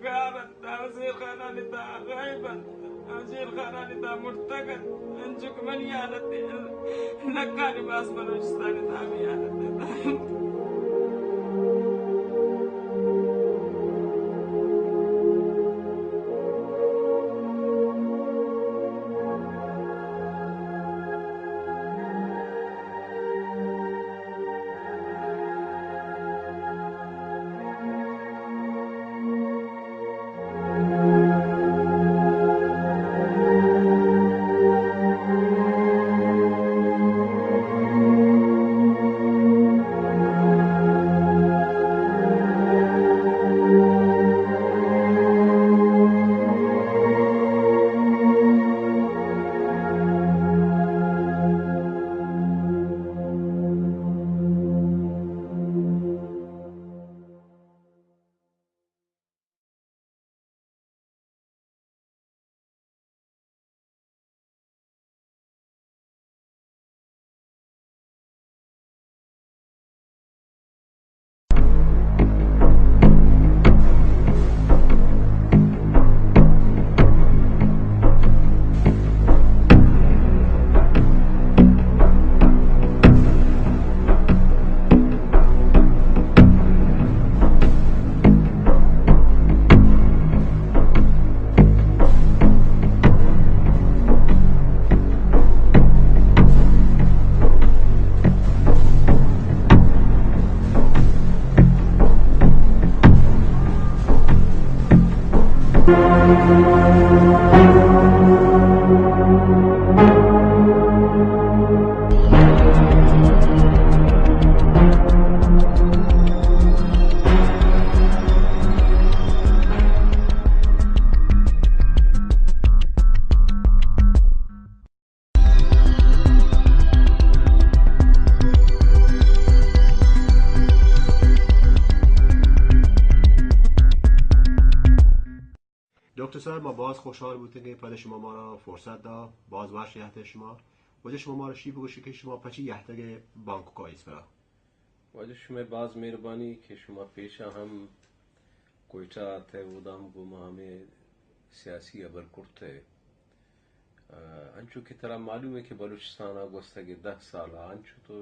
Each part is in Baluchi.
گار انت، زیرخانانی تہا غائب انت، زیرخانانی تہا مرتگ انت، انچو کہ منی حالت ء لکھانی باز بلوچستان ء تہا ہمے حالت ء تہا انت۔ ڈاکٹر صاحب، ما باز خوشحال بوتگیں پد شما مارا فرصت دا، باز وش یہتہ شما۔ واجہ شما مارا شی بگوشی کہ شما پچی یہتگے بانکوک ء ایسرا؟ واجہ شمئے باز مہربانی کہ شما پیشا ہم کوئٹہ آتئے، اودا ہم گوں ما ہمے سیاسی ہبر کرتئے۔ آ، انچو کہ ترا معلوم ہے کہ بلوچستان ء گوستگیں دہ سال ء انچو تو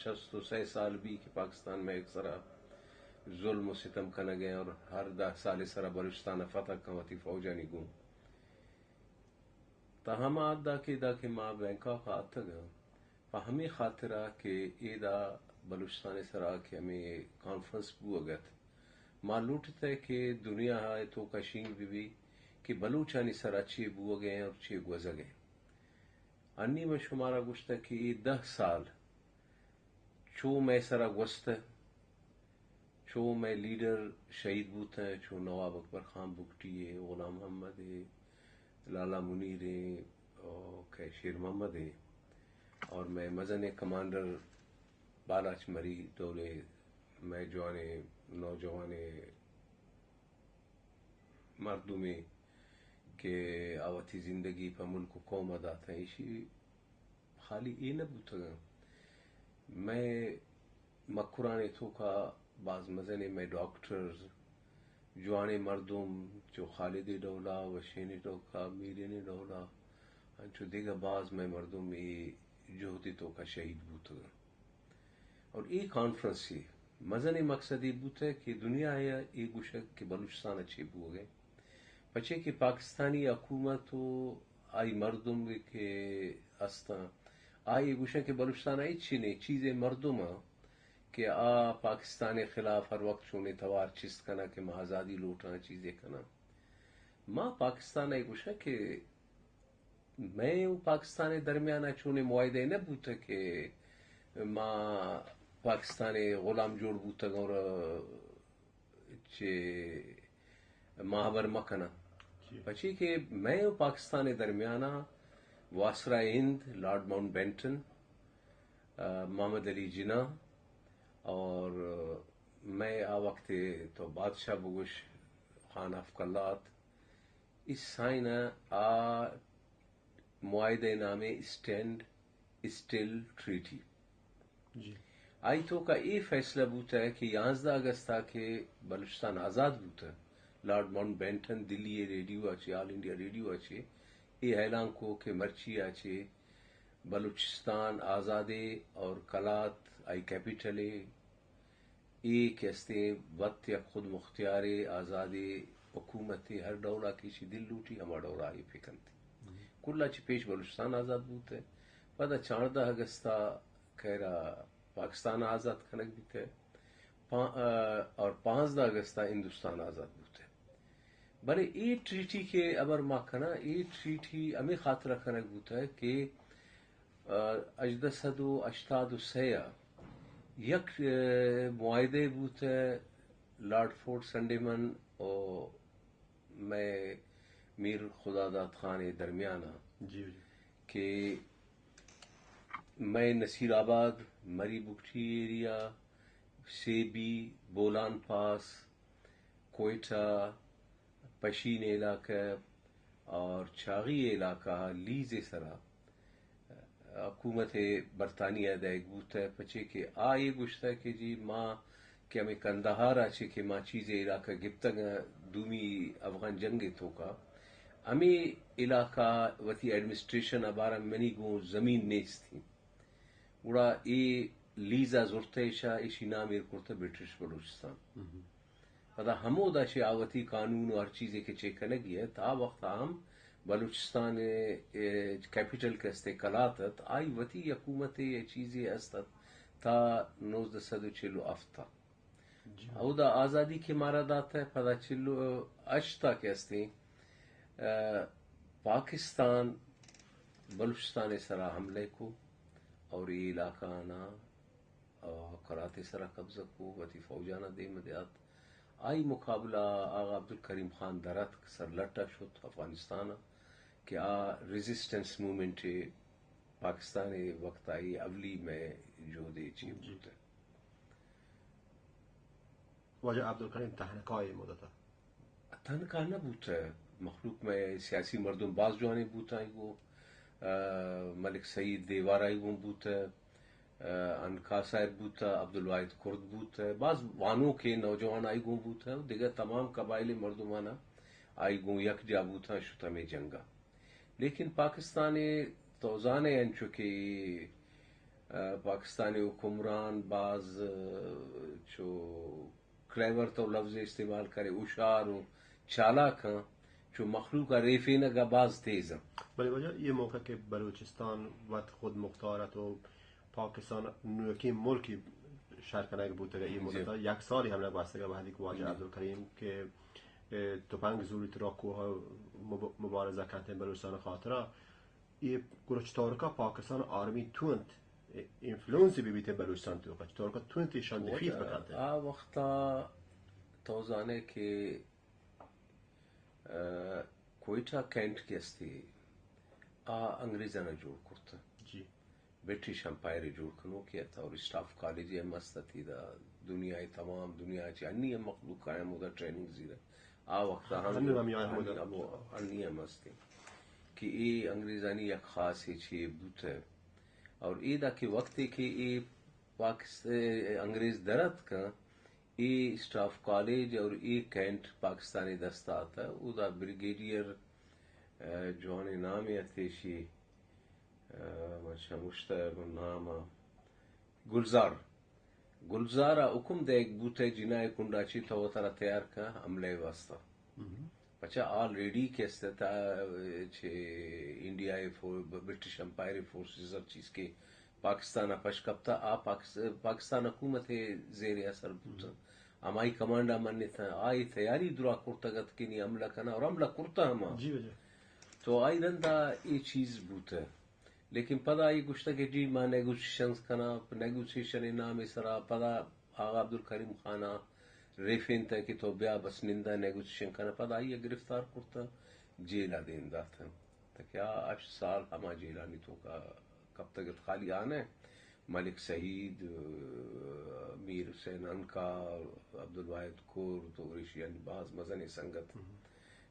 شست و سئے سال بی کہ پاکستان مئے سرا ظلم و ستم کنگ ء اور ہر دہ سال سرا بلوچستان ء فتح کن وتی فوجانی گوں۔ تا ہما حد ء کہ ادا کہ ما بینکاک ء اتگ آں، پہ ہمے خاطر ء کہ ادا بلوچستان ء سرا کہ ہمے کانفرنس بوگ ء ات، ما لوٹتہ کہ دنیا ء توکا شنگ بہ بی کہ بلوچانی سرا چے بوگ ء اور چے گوزگ ء۔ انی من شمارا گوشتہ کہ اے دہ سال چو مئے سرا گوستہ، چو مئے لیڈر شہید بوتہ، چو نواب اکبر خان بگٹی ء، غلام محمد ء، لالا منیر ء، او کہ شیر محمد ء، اور مئے مزنیں کمانڈر بالاچ مری ڈول ء، مئے جوانیں نوجوانیں مردمے کہ آ وتی زندگی پہ ملک و قوم ء داتہ، ایشی خالی اے نہ بوتگاں۔ مئے مکران ء توکا باز مزنیں مئے ڈاکٹرز، جوانیں مردم چو خالد ء ڈولا، وشین ء ڈولا، میرین ء ڈولا، انچو دگہ باز مئے مردم اے جہد ء توکا شہید بوتگاں۔ اور اے کانفرنس ء مزنیں مقصد اے بوتہ کہ دنیا ء اے گوشگ کہ بلوچستان ء چے بوگ ء، پچے کہ پاکستانی حکومت و آئی مردم کہ استاں، آ اے گوشاں کہ بلوچستان ء ہچی نہیں، چیزے مردم ء کہ آ پاکستان ء خلاف ہر وقت چونیں توار چست کناں کہ ما آزادی لوٹاں، چیزے کناں۔ ما پاکستان ء گوشاں کہ مئے و پاکستان ء درمیان ء چونیں معاہدہ نہ بوتگ کہ ما پاکستان ء غلام جوڑ بوتگ اور چہ ما ہبر مہ کناں۔ جی۔ پچی کہ مئے و پاکستان ء درمیان ء واسرائے ہند لارڈ ماؤنٹ بینٹن، آ، محمد علی جناح اور مئے آ وقت تو بادشاہ بگوش خان آف قلات، اے سائن ء آ معاہدہ ء نام ء اسٹینڈ اسٹل ٹریٹی۔ جی۔ آئی توکا اے فیصلہ بوتہ کہ یانزدہ اگست ء کہ بلوچستان آزاد بوتہ، لارڈ ماؤنٹ بیٹن دلی ءِ ریڈیو ءَ چہ، آل انڈیا ریڈیو ءَ چہ اے اعلان کو کہ مرچی ءَ چہ بلوچستان آزادے اور قلات آئی کیپیٹلے، اے کہ استیں وت یک خود مختارے آزادے حکومتے، ہر ڈولا کہ ایشی دل لوٹی ہما ڈولا اے پکنت۔ کلا چہ پیش بلوچستان آزاد بوتہ، پدا چاردہ اگستا خیرا پاکستان آزاد کنگ بیتہ، پا-، ءَ، اور پانزدہ اگستا ہندوستان آزاد بوتہ۔ بلے اے ٹریٹی کہ ابر ما کناں، اے ٹریٹی ہمے خاطرہ کنگ بوتہ کہ، ءَ، ہژدہ سد و ہشتاد و سئے ءَ یک، ءَ، معاہدہ بوتہ لارڈ فورڈ سنڈیمن و مئے میر خداداد خان ءِ درمیان ءَ جی، جی۔ کہ مئے نصیر آباد، مری بگٹی ایریا، سیبی، بولان پاس، کوئٹہ، پشین علاقہ اور چاغی علاقہ لیز سرا حکومت برطانیہ دئیگ بوتہ، پچے کہ آ اے گوشتہ کہ جی ما کہ ہمے قندھار ءَ چہ کہ ما چیزے علاقہ گپتگ دومی افغان جنگ ءِ توکا، ہمے علاقہ وتی ایڈمنسٹریشن ءِ بارہ منی گوں زمین نیست انت۔ گڑا اے لیز ءَ زرتہ ایشا، ایشی نام ایر کرتہ برٹش بلوچستان۔ پدا ہمودا چہ آ وتی قانون و ہر چیزے کہ چے کنگی ات، آ وقت ہم بلوچستان ءِ، ءِ کیپیٹل کہ استیں قلات ات، آئی وتی حکومتے یا چیزے است ات تا نوزدہ سد و چل و ہفت ءَ۔ جی۔ اودا آزادی کہ مارا داتہ، پدا چل و ہشت ءَ کہ استیں، ءَ، پاکستان بلوچستان ءِ سرا حملہ کو اور اے علاقہ آنا آ، قلات ءِ سرا قبضہ کو، وتی فوجانا دیم دیات۔ آئی مقابلہ آغا عبدالکریم خان در اتک، سر لٹ ءَ شت افغانستان ءَ کہ آ ریزسٹنس موومنٹ ءِ پاکستان ءِ وقت آئی اولی مئے جہد ءِ چی جی۔ بوتہ۔ واجہ عبدالکریم تہنکا اے مدت ءَ؟ تہنکا نہ بوتہ، مخلوق مئے سیاسی مردم باز جوانیں بوتاں، آئی گوں، آ، ملک سعید دیوار آئی گوں بوتہ، آ، عنقا صاحب بوتہ، عبدالواحد کرد بوتہ، باز وانوکیں نوجوان آئی گوں بوتہ، دگہ تمام قبائل مردمانا آئی گوں یک جا بوتاں، شت ہمے جنگا۔ لیکن پاکستان ءِ تو زانئے انچو کہ، آ، پاکستان ءِ حکمران باز، آ، چو کلیور تو لفظ استعمال کرے، ہوشار و چالاک آں، چو مخلوق ءَ ریفینگ ءَ باز تیز آں۔ بلے واجہ اے موقع کہ بلوچستان وت خود مختار ات و پاکستان نوکیں ملکی شر کنگ بوتگ ءَ، اے مدت ءَ یک سالے ہم نہ گوستگ ءَ، وہدے کہ واجہ عبدالکریم کہ، اے، تپنگ زوریت را کوہ ءَ مب-، مبارزہ کنت بلوچستان خاطرا۔ اے گڑا چطورکا پاکستان آرمی تونت انفلوئنس بہ بیت بلوچستان توکا؟ چطورکا تونت ایشان ڈیفیٹ بکنت؟ آ وقتا تو زانے کہ، آ، کوئٹہ کینٹ کہ استی، آ انگریزانا جوڑ کرتا۔ جی۔ برٹش امپائر جوڑ کنوکے ات اور اسٹاف کالج ہم است ات، ادا دنیا تمام دنیا چہ انی ہم مخلوق آیا ہمودا ٹریننگ زیرہ۔ آ وقتا ہم انی ہم، انی ہم است کہ اے انگریزانی یک خاصے چے بوتہ۔ اور اے دا کہ وقتے کہ اے پاکست-، انگریز در اتکاں، اے اسٹاف کالج اور اے کینٹ پاکستانی دستا اتہ، اودا بریگیڈیئر، آ، جوانیں نامے ات ایشی، آ، من شمشتہ گوں نام ءَ، گلزار۔ گلزار ءَ حکم دئیگ بوتہ جناح ءِ کنڈا چی تو وترا تیار کن حملہ ءِ واسطہ۔ پچا آلریڈی کہ است ات، آ، چہ انڈیا ءِ فو-، برٹش امپائر ءِ فورسز ہر چیز کہ پاکستان ءَ پش کپتہ، آ پاکس-، پاکستان حکومت ءِ زیر اثر بوتہ۔ ہمائی کمانڈ ءَ منتہ، آئی تیاری درا کرتگ ات کہ نی حملہ کناں اور حملہ کرتہ ہما۔ جی واجہ۔ تو آئی رندا اے چیز بوتہ۔ لیکن پدا آئی گوشتہ کہ جی ما نیگوسیشنز کناں، نیگوسیشن ءِ نام ءِ سرا پدا آغا عبدالکریم خان ءَ ریفینتہ کہ تو بیا بس نندا نیگوسیشن کناں۔ پدا آئی ءَ گرفتار کرتہ، جیل ءَ دیم داتہ۔ تاکہ آ ہشت سال ہما جیلانی توکا کپتگ ات، خالی آ نہ، ملک سعید، میر حسین عنقا، عبدالواحد کرد اور ایشی انی باز مزنیں سنگت۔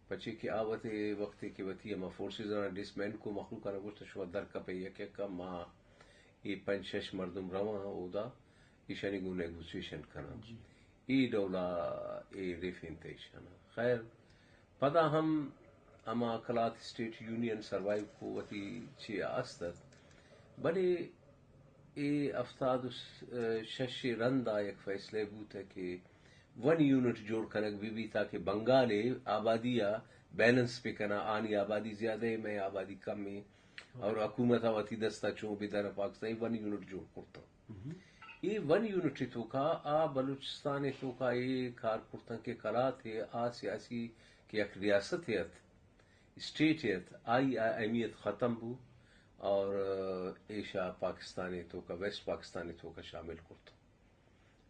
پچے کہ آ وتی وقتے کہ وتی ہما فورسز آناں ڈسمینڈ کو، مخلوق آناں گوشت شما در کپے یک یک ءَ، ما اے پنچ شش مردم رواں اودا ایشانی گوں نیگوسیشن کناں۔ جی۔ اے ڈولا اے ریفینت ایشانا۔ خیر، پدا ہم ہما کلات اسٹیٹ یونین سروائیو کو وتی چی است ات۔ بلے اے ہفتاد و شش رندا یک فیصلہ بوت کہ ون یونٹ جوڑ کنگ بہ بیت تاکہ بنگال آبادی ء بیلنس بہ کنا، آنی آبادی زیادہ ہے، میں آبادی کم ہے، اور حکومت ء وتی دستا چون بدر پاکستانی ون یونٹ جوڑ کرتا۔ اے ون یونٹ توکا آ بلوچستان توکا اے کار کرتن کہ کلات آ سیاسی کہ یک ریاست ات، اسٹیٹ ات، آئی آ اہمیت ختم بو اور ایشا پاکستان توکا، ویسٹ پاکستان توکا شامل کرت۔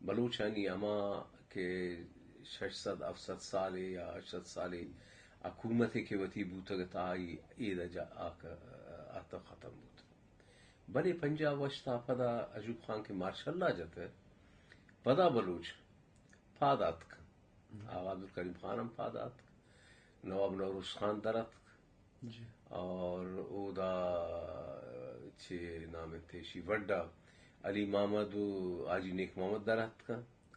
بلوچانی ہما کہ شش سد ہفت سد سالے یا ہشت سد سالے حکومت کہ وتی بوتگ ات، آئی اید جا آک-، آتک ختم بوت۔ بلے پنجاہ و ہشت ء پدا ایوب خان کہ مارشل لا جت، پدا بلوچ پاد آتک۔ آغا عبدالکریم خان ہم پاد آتک، نواب نوروز خان در آتک۔ جی۔ اور اودا چے نام ات ایشی وڈا علی محمد و حاجی نیک محمد در آتک،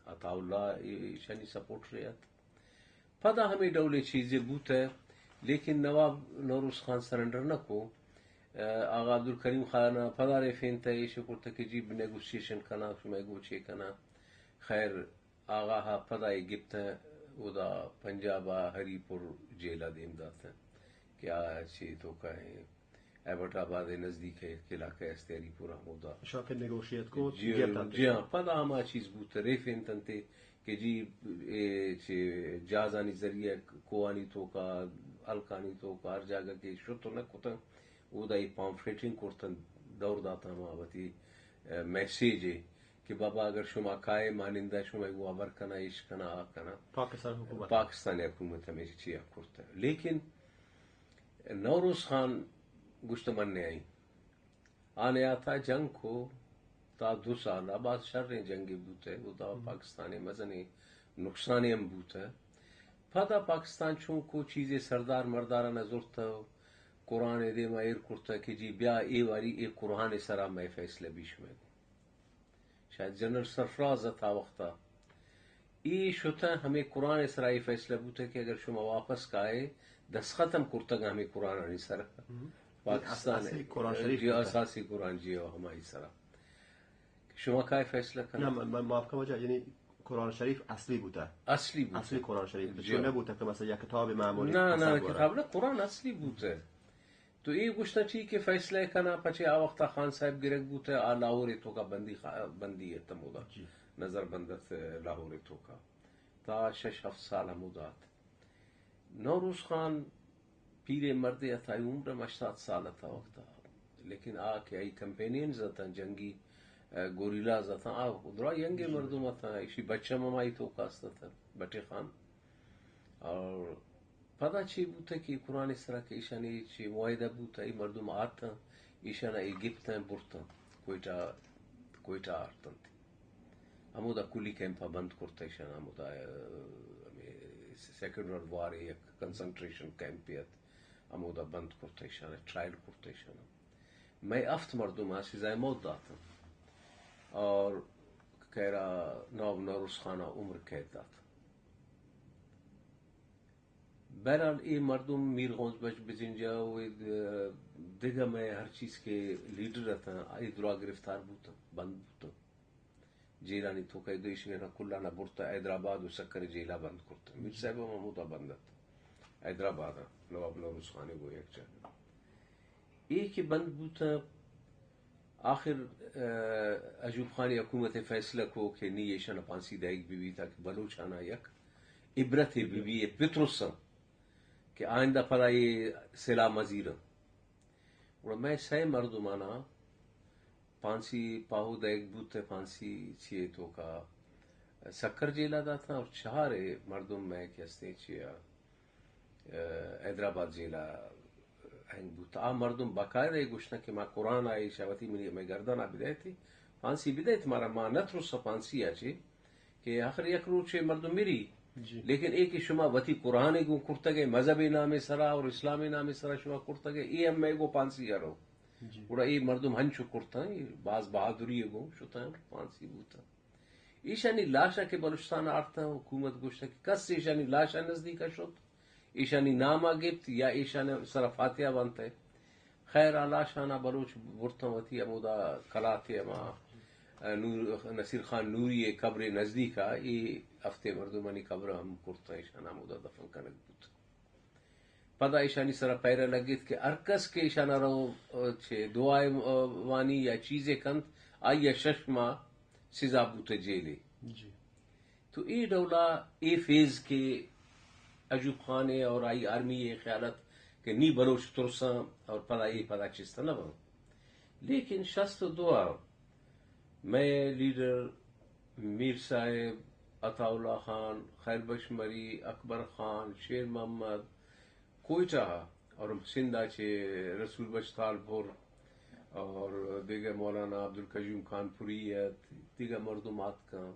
عطا اللہ ایشانی سپورٹر ات۔ پدا ہمے ڈولیں چیزے بوتہ، لیکن نواب نوروز خان سرنڈر نہ کو۔ آغا عبدالکریم خان ء پدا ریفینتہ، ایش کرتہ کہ جی نیگوسیشن کناں، شمئے گوں چے کناں۔ خیر، آغا ء پدا اے گپتہ، اودا پنجاب ء ہری پور جیل ء دیم داتہ کہ آ چے توکا ایں۔ ایبٹ آباد ء نزدیک ء یک علاقہ است ہری پور، ہمودا شاکر نیگوشیٹ کو، جی، گپت انت۔ جی ہاں، پدا ہما چیز بوت، ریفینت انت کہ جی اے چہ جہازانی ذریعہ کوہانی توکا، ہلکانی توکا، ہر جاگہ کہ شت نہ کتن، اودا اے پامفلیٹنگ کرتن، دور داتن ہما وتی، ء، میسج ء کہ بابا اگر شما کائے، ما نندا شما گوں ہبر کناں، ایش کناں، آ کناں۔ پاکستان حکومت۔ پاکستان حکومت ہمیشہ چیا کرتہ۔ لیکن نوروز خان گوشت من نیائیں۔ آ نیاتا جنگ کو تا دو سال ء باز شریں جنگے بوتہ، اودا پاکستان ء مزنیں نقصانے ہم بوتہ۔ پدا پاکستان چون کو چیزے سردار مرداران ء زرتہ، قرآن ء دیما ایر کرتہ کہ جی بیا اے واری اے قرآن ء سرا مئے فیصلہ بی شمئے گوں۔ شاید جنرل سرفراز ات آ وختا۔ اے شتہ ہمے قرآن ء سرا اے فیصلہ بوتہ کہ اگر شما واپس کائے، دستخط ہم کرتگ ہمے قرآنانی سرا۔ پاکستان اصلی قرآن شریف جی، بوتہ۔ اساسی قرآن جی، ہمائی سرا۔ شما کائے فیصلہ کنگ؟ نہ، من، من معاف کنم واجہ، یعنی قرآن شریف اصلی بوتہ۔ اصلی بوتہ۔ اصلی قرآن شریف بوتہ۔ جی۔ چون نہ بوتہ کہ مثلا یک کتاب معمولی نہ، نہ، تصور۔ کتاب نہ، قرآن اصلی بوتہ۔ تو اے گوشتہ ٹھیک ہے، فیصلہ کناں، پچے آ وختا خان صاحب گرگ بوتہ، آ لاہور توکا بندی خا-، بندی ات ہمودا۔ جی۔ نظر بند ات لاہور توکا۔ تا شش ہفت سال ہمودا ات۔ نوروز خان پیریں مردے ات، آئی عمر ہم ہشتاد سال ات آ وختا۔ لیکن آ کہ آئی کمپینینز اتاں، جنگی، ء، گوریلاز اتاں، آ درا ینگے مردم اتاں، ایشی بچہ ہم ہمائی توکا است اتاں، بٹے خان۔ اور پدا چی بوتہ کہ قرآن سرا کہ ایشانی چی معاہدہ بوتہ، ای مردم آتاں، ایشانا ای گپتاں برتاں کوئٹہ، کوئٹہ آرتنت۔ ہمودا کلی کیمپا بند کرتہ ایشانا، ہمودا، ء، ہمے سیکنڈ ورلڈ وار یک کنسنٹریشن کیمپے ات، ہمودا بند کرتہ ایشانا، ٹرائل کرتہ ایشانا۔ مئے ہفت مردم آ سزائے موت داتاں اور خیرا نواب نوروز خانا عمر قید دات۔ بہرحال، اے مردم میر غوث بخش بزنجو و اے د-، دگہ مئے ہر چیز کہ لیڈر اتاں، اے درا گرفتار بوتاں، بند بوتاں۔ جیلانی توکا اے دوئیشی نا کلانا برتا حیدرآباد و سکر جیلا بند کرتا۔ میر صاحب ہم ہمودا بند ات۔ حیدرآباد ء نواب نوروز خان ء گوں یک جاگہ۔ اے کہ بند بوتاں، آخر، ء، ایوب خان ء حکومت ء فیصلہ کو کہ نی ایشاں پھانسی دئیگ بہ بیت تاکہ بلوچاں یک عبرتے بہ بی، اے بترساں کہ آئندہ پدا اے سلاہ مزیراں۔ گڑا مئے سئے مردماناں پھانسی پاہو دئیگ بوت، پھانسی چیئے توکا سکر جیلا داتاں اور چارے مردم مئے کہ ہستیں چیا ء، حیدرآباد جیل ء ہنگ بوت۔ آ مردم باقاعدہ اے گوشتن کہ ما قرآن ء ایشا وتی منی ہمے گردن ء بدئیت، پھانسی بدئیت مارا، ما نہ ترس پھانسی ء چے کہ آخر یک روچے مردم مری۔ جی۔ لیکن اے کہ شما وتی قرآن ء گوں کرتگ ء مذہب ء نام ء سرا اور اسلام ء نام ء سرا شما کرتگ ء، اے ہم مئے گوں پھانسی ء رو۔ جی۔ گڑا اے مردم ہنچو کرتن، اے باز بہادری ء گوں شتن، پھانسی بوتن۔ ایشانی لاشاں کہ بلوچستان آرتاں، حکومت گوشتہ کہ کس ایشانی لاشاں نزدیکا شت، ایشانی ناما گپت یا ایشانی سرا فاتحہ بنتہ۔ خیر، آ لاشانا بلوچ برتاں وتی ہمودا کلاتے ہما نور، نصیر خان نوری ءِ قبرے نزدیکا، اے ہفتے مردمانی قبر ہم کرتاں، ایشانا ہمودا دفن کنگ بوت۔ پدا ایشانی سرا پیرہ لگیت کہ ہر کس کہ ایشانا رو، چہ دعائے وانی یا چیزے کنت، آئی ءَ شش ماہ سزا بوتہ جیلے۔ جی۔ تو اے ڈولا اے فیز کہ ایوب خان ءِ اور آئی آرمی ءِ خیال ات کہ نی بلوچ ترساں اور پدا اے پدا چست نہ باں۔ لیکن شست و دو ءَ مئے لیڈر میر صاحب، عطا اللہ خان، خیر بخش مری، اکبر خان، شیر محمد، کوئٹہ اور سندھ ءَ چہ رسول بخش تالپور اور دگہ مولانا عبدالقیوم خانپوری ات، دگہ مردم آتکاں۔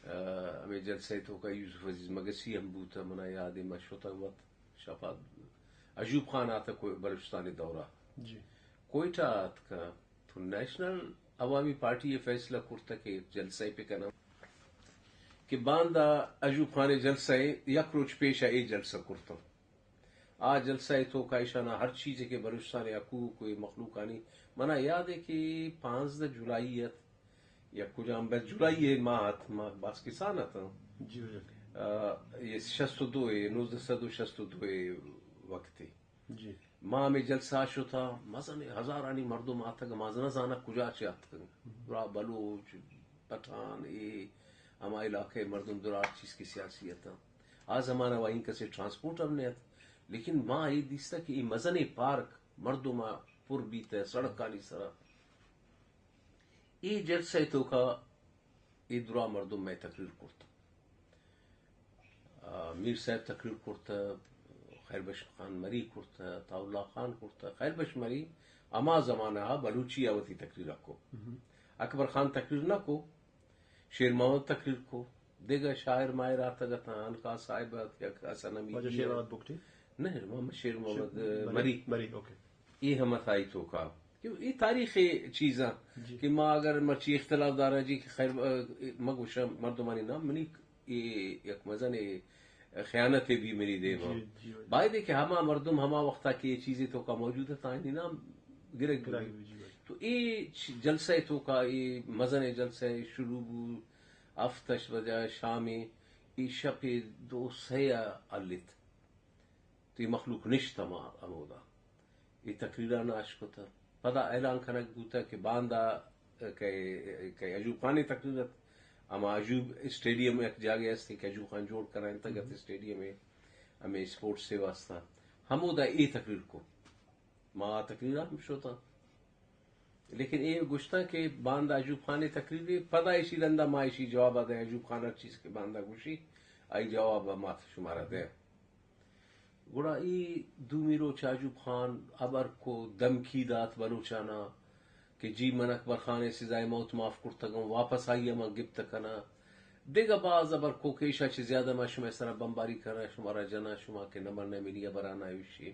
آ، ہمے جلسہ ءِ توکا یوسف عزیز مگسی ہم بوتہ، منا یاد ایں، ما شتگ وت شپا۔ ایوب خان آتہ کو-، بلوچستان ءِ دورہ۔ جی۔ کوئٹہ آتکہ تو نیشنل عوامی پارٹی ءَ فیصلہ کرتہ کہ جلسہ ءَ پہ کناں کہ باندا ایوب خان ءِ جلسہ ءَ یک روچ پیش ءَ اے جلسہ کرتہ۔ آ جلسہ ءِ توکا ایشانا ہر چیزے کہ بلوچستان ءِ حقوق و اے مخلوقانی، منا یاد ایں کہ پانزدہ جولائی ات یا کجام بس جولائی ءِ ماہ ات، ما باز کسان اتاں۔ جی، جی۔ آ، اے شست و دو ءَ، نوزدہ سد و شست و دو ءِ وقت ءَ۔ جی۔ ما ہمے جلسہ ءَ شتاں، مزن ہزارانی مردم آتگ، ما نہ زاناں کجا چہ آتکگ۔ درا بلوچ، پٹھان، اے ہما علاقہ ءِ مردم، درا ہر چیز کہ سیاسی اتاں۔ آ زمانہ ءَ اینکسے ٹرانسپورٹ ہم نہ ات، لیکن ما اے دیستہ کہ اے مزنیں پارک مردم ءَ پر بیتہ، سڑکانی سرا۔ اے جلسہ ءِ توکا اے درا مردم مئے تقریر کرت۔ آ، میر صاحب تقریر کرت، خیر بخش خان مری کرت، عطا اللہ خان کرت۔ خیر بخش مری ہما زمانہ ءَ بلوچی ءَ وتی تقریر ءَ کو۔ اکبر خان تقریر نہ کو، شیر محمد تقریر کو، دگہ شاعر ماہر آتگ اتاں، انقا صاحب ات، یک حسن حمیدی واجہ شیر ات۔ محمد بگٹی؟ نہ، محمد شیر محمد، شیر مری۔ مری، اوکے۔ اے ہم اتائی توکا۔ کہ اے تاریخی چیزاں جی۔ کہ ما اگر مرچی اختلاف داراں جی کہ خیر، آ، مگوشاں مردمانی نام، منی اے یک مزن خیانت بھی منی دیما۔ جی، جی، جی۔ باید کہ ہما مردم ہما وقتا کہ اے چیزے توکا موجود ات، آئینی نام گرگ گرگ بی۔ بی، جی، بی۔ تو اے چ-، جلسہ توکا، اے مزن جلسہ شروع بو، ہفت ہشت بجہ شام، اے شپ دو سہ ہلت۔ تو اے مخلوق نشت ہما ہمودا۔ اے تقریران اشکتہ۔ پدا اعلان کنگ بوتہ کہ باندا کہ، کہ ایوب خان ءِ تقریر ات، ہما ایوب اسٹیڈیم یک جاگہ است کہ ایوب خان جوڑ کرائینتگ ات اسٹیڈیم ءَ، ہمے اسپورٹس ءِ واسطہ۔ ہمودا اے تقریر کو۔ ما آ تقریر ءَ ہم شتاں۔ لیکن اے گوشتاں کہ باندا ایوب خان ءِ تقریر ءَ، پدا ایشی رندا ما ایشی جواب ءَ دئیں، ایوب خان ہر چیز کہ باندا گوشی، آئی جواب ءَ ما شمارا دئیں۔ گڑا اے دومی روچ ایوب خان ہبر کو، دھمکی دات بلوچانا کہ جی من اکبر خان ءِ سزائے موت معاف کرتگاں، واپس آئی ءَ من گپت کناں۔ دگہ باز ہبر کو کہ ایشاں چہ زیادہ ما شمئے سرا بمباری کناں، شمارا جناں، شما کہ نہ منئے منی ہبرانا ایشی۔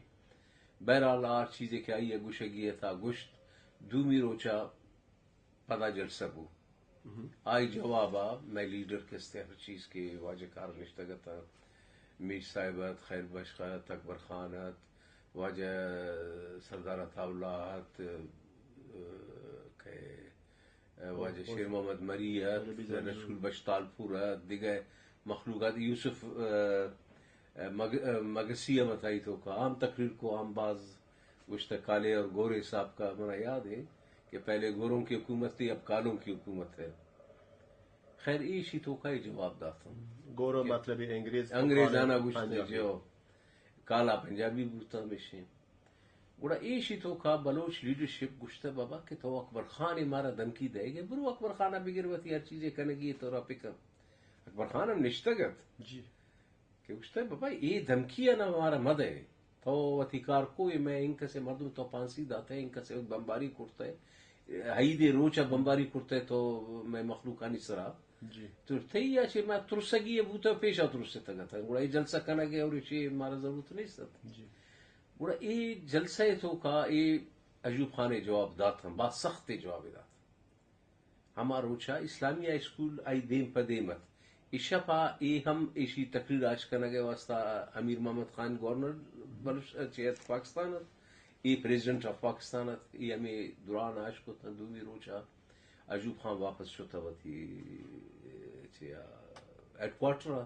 بہرحال، آ ہر چیزے کہ آئی ءَ گوشگی ات، آ گوشت۔ دومی روچا پدا جلسہ بو۔ آئی جوابا مئے لیڈر کہ استیں، ہر چیز کہ واجہ کار نشتگ اتاں، میر صاحب ات، خیر بخش ات، اکبر خان ات، واجہ سردار عطا اللہ ات، کہ واجہ شیر محمد مری ات، رسول بخش تالپور ات، دگہ مخلوقات، یوسف، آ، آ، مگ-، آ، مگسی ہم اتائی توکا، ہم تقریر کو، ہم باز گوشتہ کالے اور گورے صاحب کا، منا یاد ہے کہ پہلے گوروں کی حکومت تھی، اب کالوں کی حکومت ہے۔ خیر، ایشی توکا ہی جواب داتاں۔ گورو کہ مطلب انگریز، انگریزانا گوشتہ، پنجابی۔ جو کالا پنجابی بوتا ہمیشیں۔ گڑا ایشی توکا بلوچ لیڈرشپ گوشتہ، بابا کہ تو اکبر خان ءَ مارا دھمکی دئیگ ئے، برو اکبر خان ءَ بگر، وتی ہر چیزے کنگی تو را پکن۔ اکبر خان ہم نشتگ ات۔ جی۔ کہ گوشتہ، بابا اے دھمکی ءَ نہ مارا مدئے، تو وتی کار کو، اے مئے انکسے مردم تو پھانسی داتہ، انکسے بمباری کرتہ، عید ءِ روچ ءَ بمباری کرتہ تو مئے مخلوقانی سرا۔ جی۔ تو تئی ءَ چہ ما ترسگی ءَ بوتہ، پیشا ترستگ اتاں۔ گڑا اے جلسہ کنگ ءَ اور ایشی مارا ضرورت نیست ات۔ جی۔ گڑا اے جلسہ ءِ توکا اے ایوب خان ءَ جواب داتاں، باز سخت جوابے دات۔ ہما روچا اسلامی ہائی اسکول آئی دیم پہ دیم ات۔ اے شپا اے ہم ایشی تقریر آچ کنگ ء واسطہ امیر محمد خان گورنر بلوچ-، چہ ات پاکستان ات، اے پریزیڈنٹ آف پاکستان ات، اے ہمے دوران آچ کت انت۔ دومی روچا ایوب خان واپس شت وتی چہ ہیڈ کوارٹر ء۔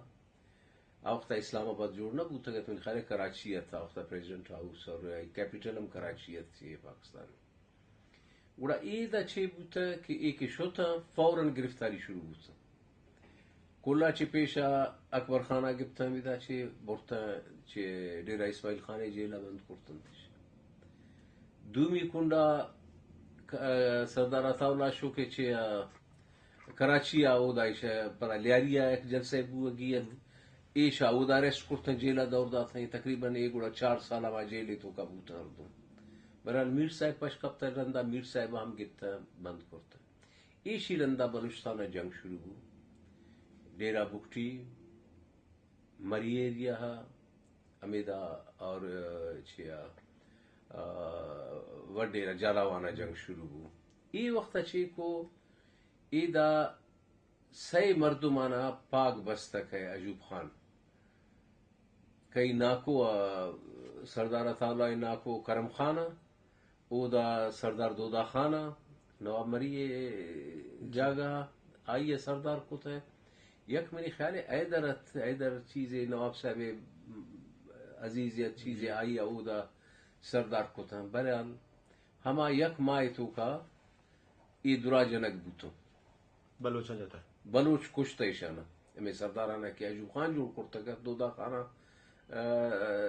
آ وخت اسلام آباد جوڑ نہ بوتگ ات، منی خیال ء کراچی ات، آ وخت پریزیڈنٹ ہاؤس اور کیپیٹل ہم کراچی ات چہ پاکستان۔ گڑا اے دا چے بوتہ کہ اے کہ شتاں، فوراً گرفتاری شروع بوتہ۔ کلا چہ پیشا اکبر خان ء گپتاں، ہمیدا چہ برتاں چہ ڈیرہ اسماعیل خان ء جیل ء بند کرتنتش۔ دومی کنڈا ک-، سردار عطا اللہ شو کہ چہ کراچی ء اودا ایش پدا لیاری ء یک جلسہ بوگی ات۔ ایشا اودا اریسٹ کرتاں، جیل ء دور داتاں۔ تقریباً اے گڑا چار سال ہما جیل ء توکا بوتاں ہردم۔ بہرحال میر صاحب پش کپتہ، رندا میر صاحب ء ہم گپتہ بند کرتہ۔ ایشی رندا بلوچستان ء جنگ شروع بو۔ ڈیرہ بگٹی، مری ایریا ء، ہمیدا اور، آ، چیا، آ، وڈیرہ جالاوان ء جنگ شروع بو۔ اے وخت ء چے کو، اے دا سئے مردمانا پاگ بستہ کئے ایوب خان۔ کئی ناکو ء سردار عطا اللہ ء ناکو کرم خان ء، اودا سردار دودا خان ء، نواب مری ء جاگہ ء آئی ء سردار کت ء۔ یک منی خیال ء حیدر ات، حیدر چیزے نواب صاحب ء عزیز ات چیزے، آئی ء اودا سردار کت ء۔ بہرحال ہما یک ماہ ء توکا اے دراجنگ بوتوں۔ بلوچاں جتہ۔ بلوچ کشتہ ایشاناں۔ ہمے سرداراناں کہ ایوب خان جوڑ کرتگ ات، دودا خاناں، آ،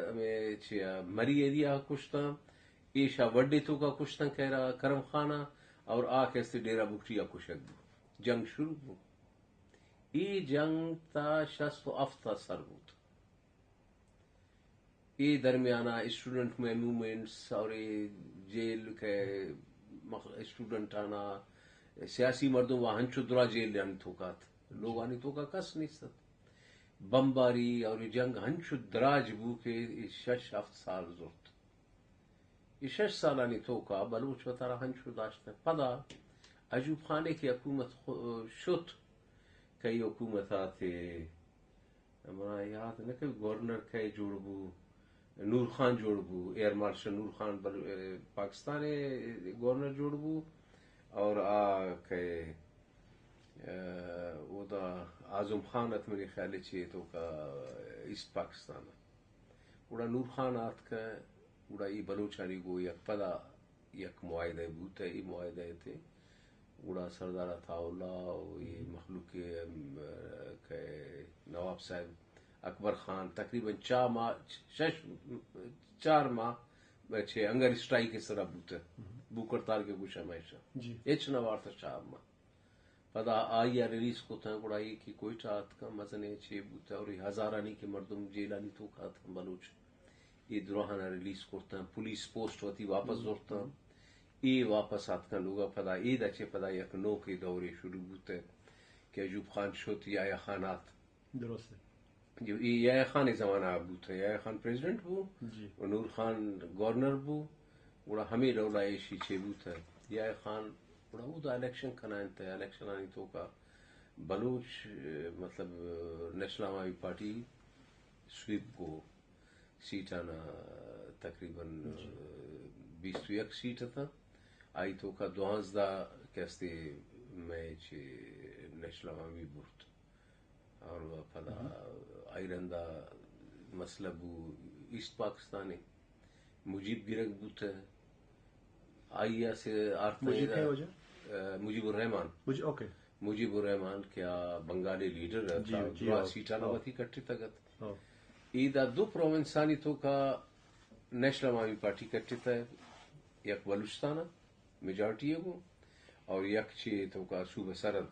ہمے چیا مری ایریا کشتاں، ایشا وڈے توکا کشتاں کیرا کرم خاناں، اور آ کہ استے ڈیرہ بگٹی آ کشگ بو۔ جنگ شروع بو۔ اے جنگ تا شست و ہفت تا سر بوت۔ اے درمیانا اسٹوڈنٹ مئے موومنٹس اور اے جیل کہ مخ-، اسٹوڈنٹ آنا سیاسی مردم وا ہنچو درا جیل آنی توکا ات۔ لوگانی توکا کس نیست ات۔ بمباری اور اے جنگ ہنچو دراج بو کہ اے شش ہفت سال زرت۔ اے شش سالانی توکا بلوچ وتارا ہنچو داشتہ۔ پدا ایوب خانے کہ حکومت خو-، شت، کئی حکومت آتے منا یاد نہ کہ گورنر کئے جوڑ بو، نور خان جوڑ بو، ایئر مارشل نور خان بل-، پاکستان ء گورنر جوڑ بو، اور آ کئے، ا، اودا اعظم خان ات منی خیال ء چے توکا ایسٹ پاکستان ء۔ گڑا نور خان آتکہ، گڑا اے بلوچانی گوں یک پدا یک معاہدہ بوتہ، اے معاہدہ تے گڑا سردار عطا اللہ و اے مخلوق، ام، کہ نواب صاحب اکبر خان تقریباً چار ماہ، شش، چار ماہ چہ ہنگر اسٹرائیک ء سرا بوتہ، بھوک ہڑتال کہ گوشاں ہمیشاں۔ جی۔ ہچ نہ وارتہ چار ماہ۔ پدا آئی ء ریلیز کتاں، گڑا اے کہ کوئٹہ آتکاں، مزنیں چے بوتہ، اور اے ہزارانی کہ مردم جیلانی توک آتکاں بلوچ، اے دراہانا ریلیز کرتاں، پولیس پوسٹ وتی واپس زرتاں، اے واپس آتکاں لوگا۔ پدا اے دا چہ پدا یک نوکے دورے شروع بوتہ کہ ایوب خان شت، یحییٰ خان آت۔ درست۔ جو اے یحییٰ خان ء زمانہ ء بوت، یحییٰ خان پریزیڈنٹ بو، جی۔ و نور خان گورنر بو، گڑا ہمے ڈولا ایشی چے بوت۔ یحییٰ خان گڑا اودا الیکشن کنائینت، الیکشنانی توکا بلوچ، مطلب، نیشنل عوامی پارٹی سویپ کو سیٹانا تقریباً، جی۔ بیست و یک سیٹ اتاں، آئی توکا دوانزدہ کہ استے مئے چے نیشنل عوامی برت۔ اور پدا آئی رندا مسئلہ بو ایسٹ پاکستان ء، مجیب گرگ بوتہ، آئی ء سے آرتہ مجیب ایدا، کئے واجہ؟ آ، مجیب الرحمان۔ مجی-، اوکے۔ مجیب الرحمان کہ آ بنگالی لیڈر ات، جی، آ جی، درا ہاں، سیٹانا ہاں۔ وتی کٹتگ ات۔ ہاں۔ ایدا دو پروونسانی توکا نیشنل عوامی پارٹی کٹتہ، یک بلوچستان ء میجارٹی ء گوں اور یک چی توکا صوبہ سرحد۔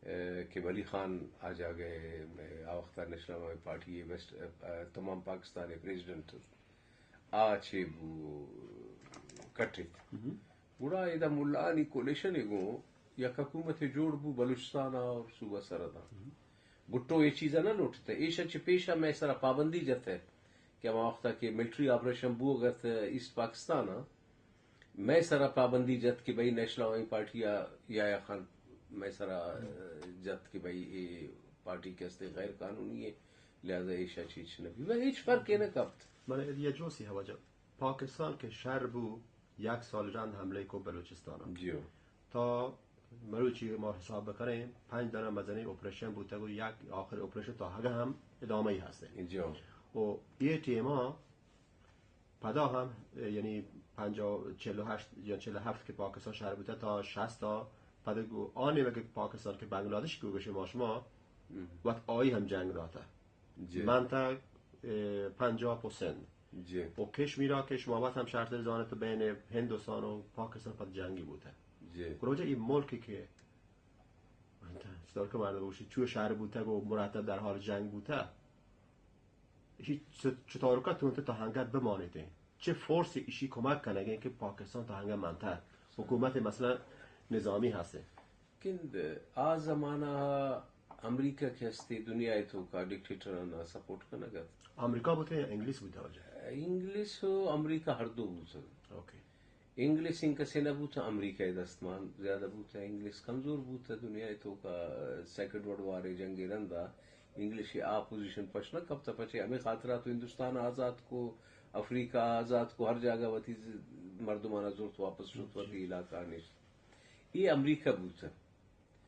ء، کہ ولی خان آ جاگہ ء، آ وخت ء نیشنل عوامی پارٹی ء ویسٹ، ء، ء، تمام پاکستان ء پریزیڈنٹ ات۔ آ چے بو کٹت۔ گڑا ادا ملانی کولیشن ء گوں یک حکومت جوڑ بو بلوچستان ء اور صوبہ سرحداں۔ بھٹو اے چیزا نہ لوٹتہ۔ ایشا چہ پیشا مئے سرا پابندی جتہ کہ ہما وختا کہ ملٹری آپریشن بوگ ات ایسٹ پاکستان ء، مئے سرا پابندی جت کہ بھئی نیشنل عوامی پارٹی ءَ، یحییٰ خان مئے سرا، ءَ، جت کہ بھئی اے پارٹی کہ استے غیر قانونی ہے، لہذا ایشا چیچ نہ بی۔ بھئی ہچ فرق نہ کپت۔ من یہ جو سی ہوا جب پاکستان کہ شر بو، یک سال رند حملے کو بلوچستان۔ جی۔ تا مروچی ما حساب بکنیں، پنج دانہ مزنیں آپریشن بوتگ و یک آخر آپریشن تا ہگہ ہم ادامہ ای ہستے۔ جی۔ و یہ ٹیما پدا ہم، یعنی پنجاہ، چہل و ہشت یا چہل و ہفت کہ پاکستان شر بوتہ تا شصت تا پدا گو-، آ نیمگ کہ پاکستان کہ بنگلادیش کہ گوشے ما شما، وت آئی ہم جنگ داتہ۔ جی۔ منطقہ، اه، پنجاب و سندھ۔ جی۔ و کشمیرا کہ شما وت ہم شرط زانت بین ہندوستان و پاکستان پد جنگی بوتہ۔ جی۔ گڑا واجہ ای ملکی کہ منطقہ، چطور کہ مردم گوشی چو شر بوتہ و مرتب در حال جنگ بوتہ۔ ایشی چ-، چطور کا تو تا ہنگت بمانیت؟ چه فورس ایشی کمک کنگے کہ پاکستان تا ہنگت منتہ؟ حکومت مثلاً نظامی ہستے۔ کند آ زمانہ امریکہ کہ ہستے دنیا توکا ڈکٹیٹرانا سپورٹ کنگ ات۔ امریکہ بوتے یا انگلیس بوتا واجہ؟ انگلیس و امریکہ ہر دو بوتا۔ اوکے۔ انگلیس انکسے نہ بوت، امریکہ ء دستمان زیادہ بوت، انگلیس کمزور بوت دنیا ء توکا۔ سیکنڈ ورلڈ وار ء جنگ ء رندا انگلش ء آ پوزیشن پش نہ کپت، پچے ہمے خاطرا تو ہندوستان آزاد کو، افریقہ آزاد کو، ہر جاگہ وتی ز-، مردمانا زرت واپس شت وتی علاقہ نشت۔ اے امریکہ بوت۔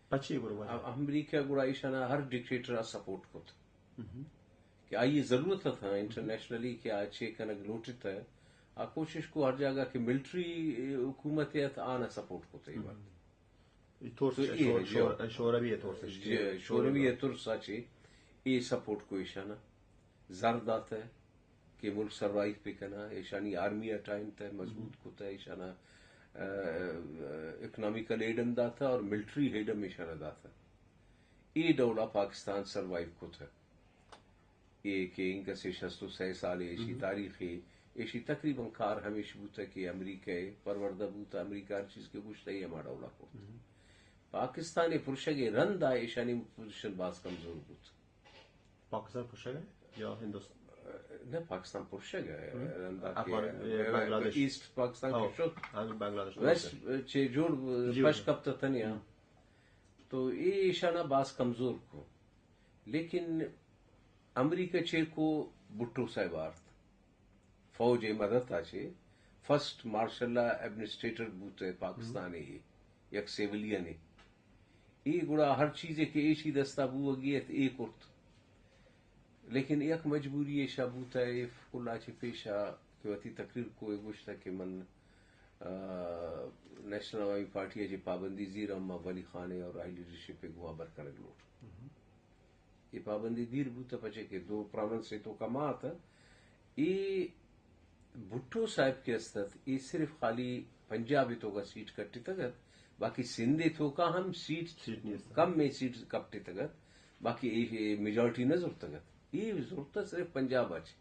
پچے گڑا وجہ؟ ا-، امریکہ گڑا ایشانا ہر ڈکٹیٹر ء سپورٹ کت کہ آئی ضرورت ات انٹرنیشنلی کہ آ چے کنگ لوٹت، آ کوشش کو ہر جاگہ کہ ملٹری حکومت ات آنا سپورٹ کت۔ اے بات۔ اے ترس تو اے شور-، جو شور-، شوروی ء ترس اش-، جی، شوروی ء ترس ء چے اے سپورٹ کو ایشانا زر داتہ کہ ملک سروائیو بہ کناں، ایشانی آرمی ء ٹائم تہ مضبوط کتہ، ایشانا، ا، اکنامیکل ایڈ ہم داتہ اور ملٹری ایڈ ہم ایشانا داتہ۔ اے ڈولا پاکستان سروائیو کتہ۔ اے کہ انگس شست و سئے سال ایشی تاریخ ء، ایشی تقریباً کار ہمیش بوتہ کہ امریکہ ء پروردہ بوتہ، امریکہ ہر چیز کہ گوشتہ اے ہما ڈولا کرت۔ پاکستان ء پرشگ ء رند ء ایشانی پوزیشن باز کمزور بوت۔ پاکستان پرشگ ء یا ہندوستان؟ نہ، پاکستان پرشگ ء رند ء کہ افغان-، اے، بنگلادیش۔ ایسٹ پاکستان کہ شت، ہاں، بنگلادیش ویسٹ چے جوڑ جی، پش جی۔ کپتہ تنیا۔ تو اے ایشانا باز کمزور کو۔ لیکن امریکہ چے کو، بھٹو صاحب آرت۔ فوج ء مدت ء چہ فرسٹ مارشل لا ایڈمنسٹریٹر بوت ء پاکستان ء یک سیولین ء۔ اے گڑا ہر چیزے کہ ایشی دستا بوگی ات، اے کرت۔ لیکن یک مجبوری ایشا بوت ء، اے کلا چہ پیشا کہ وتی تقریر کو اے گوشت کہ من، آ، نیشنل عوامی پارٹی ء چہ پابندی زیراں، ما ولی خان ء اور آئی لیڈرشپ ء گوں ہبر کنگ لوٹ۔ اے پابندی دیر بوت، پچے کہ دو پرامنس ء توکا ما ات۔ اے بھٹو صاحب کہ است ات، اے صرف خالی پنجاب ء توکا سیٹ کٹتگ ات، باقی سندھ ء توکا ہم سیٹ سیٹ نیست۔ کم ء سیٹ کپتتگ ات، باقی اے میجارٹی نہ زرتگ ات۔ اے زرتہ صرف پنجاب ء چہ۔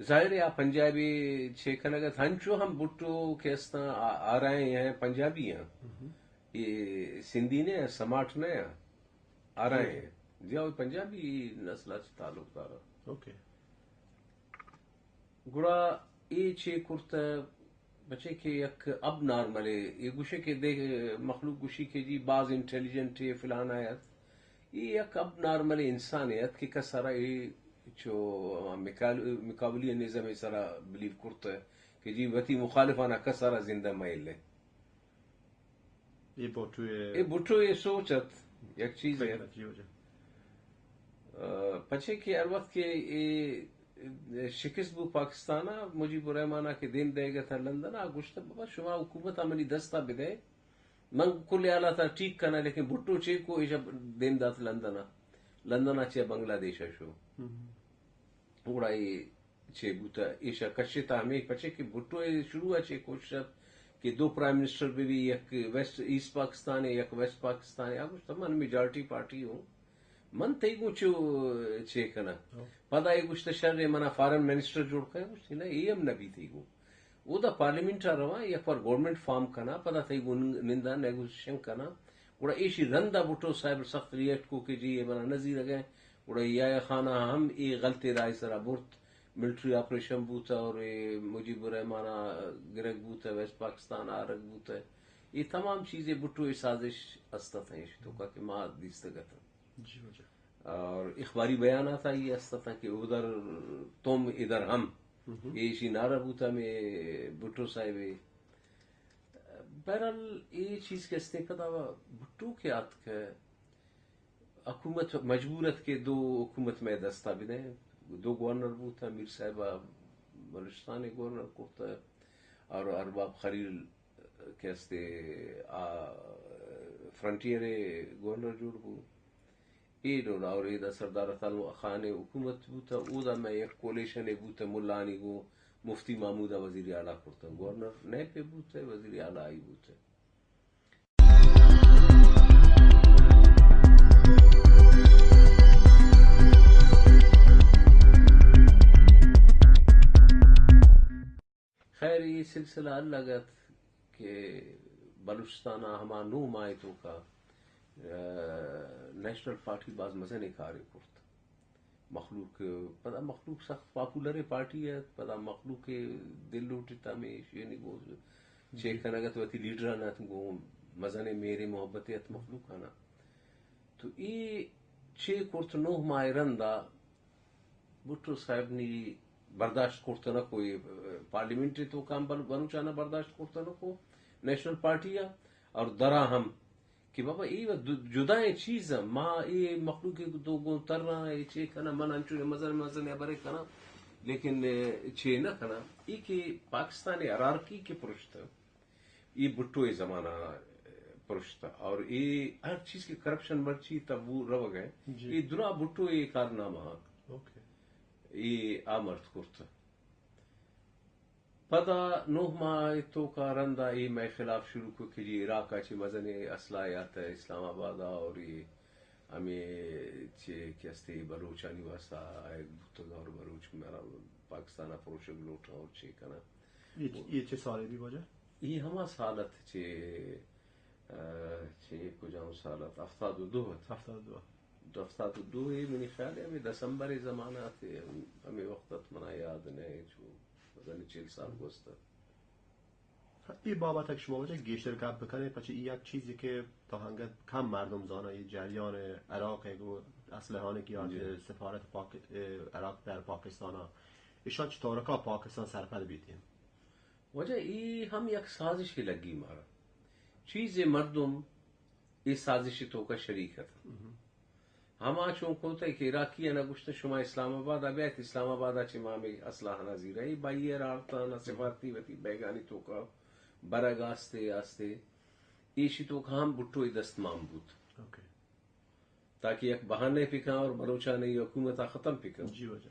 ظاہر ہے آ پنجابی چے کنگ ات، ہنچو ہم بھٹو کہ استاں آ، آ رہے ہیں، پنجابی ہیں۔ اے سندھی نے ہیں، سماٹ نے ہیں، آ رہے ہیں۔ جی، وہ پنجابی نسل سے تعلق دار۔ اوکے۔ گڑا اے چے کرتہ، بچے کہ یک اب نارمل ہے، یہ گوشے کہ دیکھ، مخلوق گوشی کہ جی باز انٹیلیجنٹ ہے، فلانا ہے۔ اے یک اب نارمل انسان ات کہ کس سرا اے چو مکال-، مقابلی نظام سرا بلیو کرتہ کہ جی وتی مخالفانا کس سرا زندہ مہ لے۔ اے بھٹو اے، اے بھٹو اے سوچ ات، یک چیز ہے۔ جی، جی۔ آ، پچے کہ ہر وقت کہ اے شکست بو پاکستان ء، مجیب الرحمان ء کہ دیم دئیگ ء تھا لندن ء، گوشت بابا شما حکومت ء منی دست ء بدئے، من کل حالات ء ٹھیک کناں، لیکن بھٹو چے کو ایشا دیم دات لندن ء، لندن ء چہ بنگلہ دیش ء شو۔ گڑا اے چے بوتا، ایشا کشتا ہمے پچے کہ بھٹو ء شروع ء چے کوشش ات کہ دو پرائم منسٹر بہ بی، یک ویسٹ، ایسٹ پاکستان ء، یک ویسٹ پاکستان ء۔ آ گوشت من میجارٹی پارٹی ہوں، من تئی گوں چو چے کناں؟ پدا اے گوشت شر اے منا فارن منسٹر جوڑ کن، گوشت نہ، اے ہم نہ بی تئی گوں۔ اودا پارلیمنٹ ء رواں، یک بار گورنمنٹ فارم کناں، پدا تئی گوں ننداں، نیگوشیشن کناں۔ گڑا ایشی رندا بھٹو صاحب سخت ریئیکٹ کو کہ جی اے منا نہ زیرگ ء۔ گڑا یحییٰ خان ء ہم اے غلطے راہ سرا برت۔ ملٹری آپریشن بوتہ اور اے مجیب الرحمان ءَ گرگ بوتہ، ویسٹ پاکستان آرگ بوتہ۔ اے تمام چیزے بھٹو ءِ سازش است اتاں، ایشی توکا کہ ما دیستگ اتاں۔ جی واجہ۔ اور اخباری بیانات آئی است اتاں کہ ادھر تم ادھر ہم۔ ہم۔ اے ایشی نعرہ بوتہ ہمے بھٹو صاحب ءِ۔ بہرحال اے چیز کہ استیں پدا بھٹو کہ آتکہ حکومت مجبور ات کہ دو حکومت مئے دستا بدئیں۔ دو گورنر بوت، میر صاحب ءَ بلوچستان ءِ گورنر کرت اور ارباب خلیل کہ استے آ فرنٹیئر ءِ گورنر جوڑ بو۔ اے ڈولا اور ایدا سردار عطا اللہ خان ءِ حکومت بوت، اودا مئے یک کولیشن بوت، ملانی گوں مفتی محمود ءَ وزیر اعلیٰ کرت۔ گورنر نیپ بوت، وزیر اعلیٰ آئی بوت۔ خیر، اے سلسلہ الگ ات کہ بلوچستان ءَ ہما نو ماہ ءِ توکا، آ، نیشنل پارٹی باز مزنیں کارے کرت۔ مخلوق، پدا مخلوق سخت پاپولریں پارٹی ات، پدا مخلوق ءِ دل لوٹت ہمے ایشانی گوں چے کنگ ات، وتی لیڈران ات گوں مزنیں مہرے محبتے ات مخلوقانا۔ تو اے چے کرت، نوہ ماہ ءَ رندا بھٹو صاحب نی برداشت کرت نہ کو، اے پارلیمنٹ ءِ توکا ہم بل-، بلوچانا برداشت کرت نہ کو، نیشنل پارٹی ءَ اور درا ہم کہ بابا اے و دو-، جدائیں چیز ایں، ما اے مخلوق ءِ دو گوں تراں، اے چے کناں، من انچو مزن مزن ہبرے کناں، لیکن، اے، چے نہ کناں۔ اے کہ پاکستان ءِ ہرارکی کہ پرشت، اے بھٹو ءِ زمانہ پرشت اور اے ہر چیز کہ کرپشن مرچی تب وہ روگ ءَ، جی۔ اے درا بھٹو ءِ کارنامہ آں۔ اوکے۔ اے آ مرد کرت۔ پدا نوہ ماہ ءِ توکا رندا اے مئے خلاف شروع کو کہ جی عراق ءَ چہ مزنیں اسلحہ آتہ اسلام آباد ءَ اور اے ہمے چے کہ استے بلوچانی واسطہ آیگ بوتگ اور بلوچ مارا پاکستان ءَ پروشگ لوٹاں اور چے کناں۔ اے چ-، اے چے سالے بی واجہ؟ اے ہما سال ات چے، آ، چے کجام سال ات؟ ہفتاد و دو ات۔ ہفتاد و دو۔ دو ہفتاد و دو، اے منی خیال ءَ ہمے دسمبر ءِ زمانہ ات، ہمے وقت ات، منا یاد نہ ایں، چو مزنیں چل سال گوست ات۔ اے بابت ءَ شما واجہ گیشتر گپ بکنیں، پچہ اے یک چیزے کہ تا انگت کم مردم زاناں، اے جریان عراق ءِ گوں اسلحہانی کہ آت، جی۔ سفارت پاک-، عراق در پاکستان ءَ، ایشاں چطورکا پاکستان سرپد بیتیں؟ واجہ اے ہم یک سازشے لگی مارا۔ چیزے مردم اے سازش ءِ توکا شریک ات۔ ہما چون کوتہ کہ عراقی آنا گوشتہ شما اسلام آباد ءَ بیایت، اسلام آباد ءَ چہ ما ہمے اسلحہ آنا زیرا، اے بائی ایئر آرتاں، سفارتی وتی بیگانی توکا برگ آستے آستے، ایشی توکا ہم بھٹو ءِ دست مان بوت۔ اوکے۔ تاکہ یک بہانے پکاں اور بلوچانی حکومت ءَ ختم پکاں۔ جی واجہ۔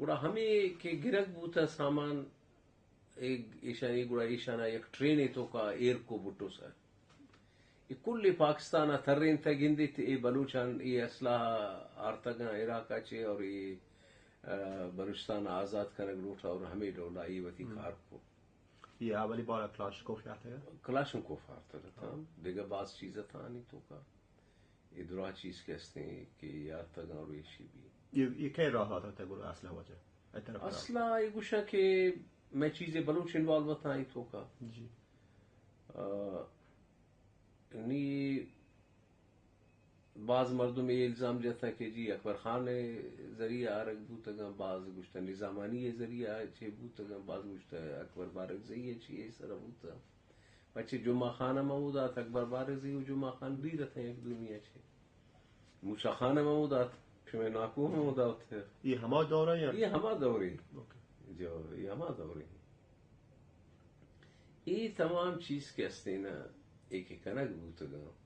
گڑا ہمے کہ گرگ بوتہ سامان، اے، ایشانی گڑا ایشانا یک ٹرینے توکا ایر کو بھٹو صاحب۔ اے کل پاکستان ءَ ترینتہ گندیت، اے بلوچان اے اسلحہ آرتگاں عراق ءَ چہ اور اے، آ، بلوچستان ءَ آزاد کنگ لوٹا اور ہمے ڈولا اے وتی کار کو۔ اے اولی بار کلاشنکوف آرتگ؟ کلاشنکوف آرتگ اتاں، دگہ باز چیز اتاں آنی توکا۔ اے دراہ چیز کہ استیں کہ اے آرتگاں اور ایشی بی۔ اے، اے کئے راہ آتگ تہ گڑا اسلحہ واجہ؟ اے طرف اسلحہ اے گوشاں کہ مئے چیزے بلوچ انوالو اتاں اے توکا۔ جی۔ آ، نی باز مردم اے الزام جتاں کہ جی اکبر خان ءِ ذریعہ آرگ بوتگاں، باز گوشتہ نظام علی ءِ ذریعہ چے بوتگاں، باز گوشتہ اکبر بارکزئی ءِ چے سرا بوتہ۔ پچے جمعہ خان ہم ہمودا ات، اکبر بارکزئی و جمعہ خان دیر اتاں یک دومی ءَ چے۔ موسیٰ خان ہم ہمودا ات، شمئے ناکو ہم ہمودا ات۔ اے ہما دور ءَ یا؟ اے ہما دور ءَ۔ اوکے۔ جو، اے ہما دور ءَ۔ اے تمام چیز کہ استیں نا، اے کہ کنگ بوتگاں۔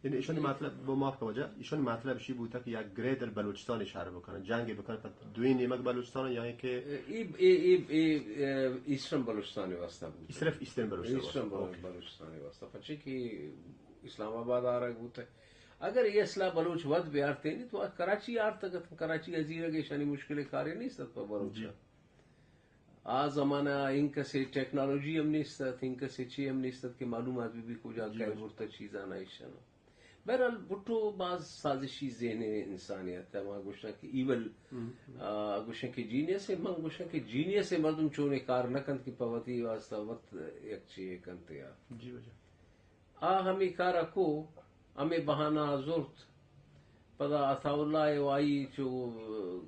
یعنی ایشانی مطلب، وہ معاف کن واجہ، ایشانی مطلب اشی بوتا کہ یک گرے در بلوچستان شہر بکنن، جنگ بکنن، پہ دوی نیمگ بلوچستان یا کہ اے، اے، اے، اے، اے، ایسٹرن بلوچستان واسطہ بوتا۔ صرف ایسٹرن بلوچستان ایسٹرن واسطہ۔ بلو-، اوکے۔ بلوچستان واسطہ۔ پچے کہ اسلام آباد آرگ بوتا۔ اگر اے اسلحہ بلوچ وت بیارتینی تو کراچی آرتگ ات، کراچی ءَ زیرگ ایشانی مشکل کارے نیست ات پہ بلوچ۔ جی۔ آ زمانہ انکسے ٹیکنالوجی ہم نیست ات، انکسے چی ہم نیست ات کہ معلومات بی بی کجا جی، کئے جی۔ برتا چیزانا ایشانا۔ بہرحال، بھٹو باز سازشی ذہن انسانے ات۔ ما گوشاں کہ ایول، آ، گوشاں کہ جینیس ہے، من گوشاں کہ جینیس ہے، مردم چونے کار نہ کنت کہ پہ وتی واسطہ وت یک چیزے کنت یا۔ جی واجہ۔ آ ہمے کارا کو، ہمے بہانہ آ زرت۔ پدا عطا اللہ ء و آئی چو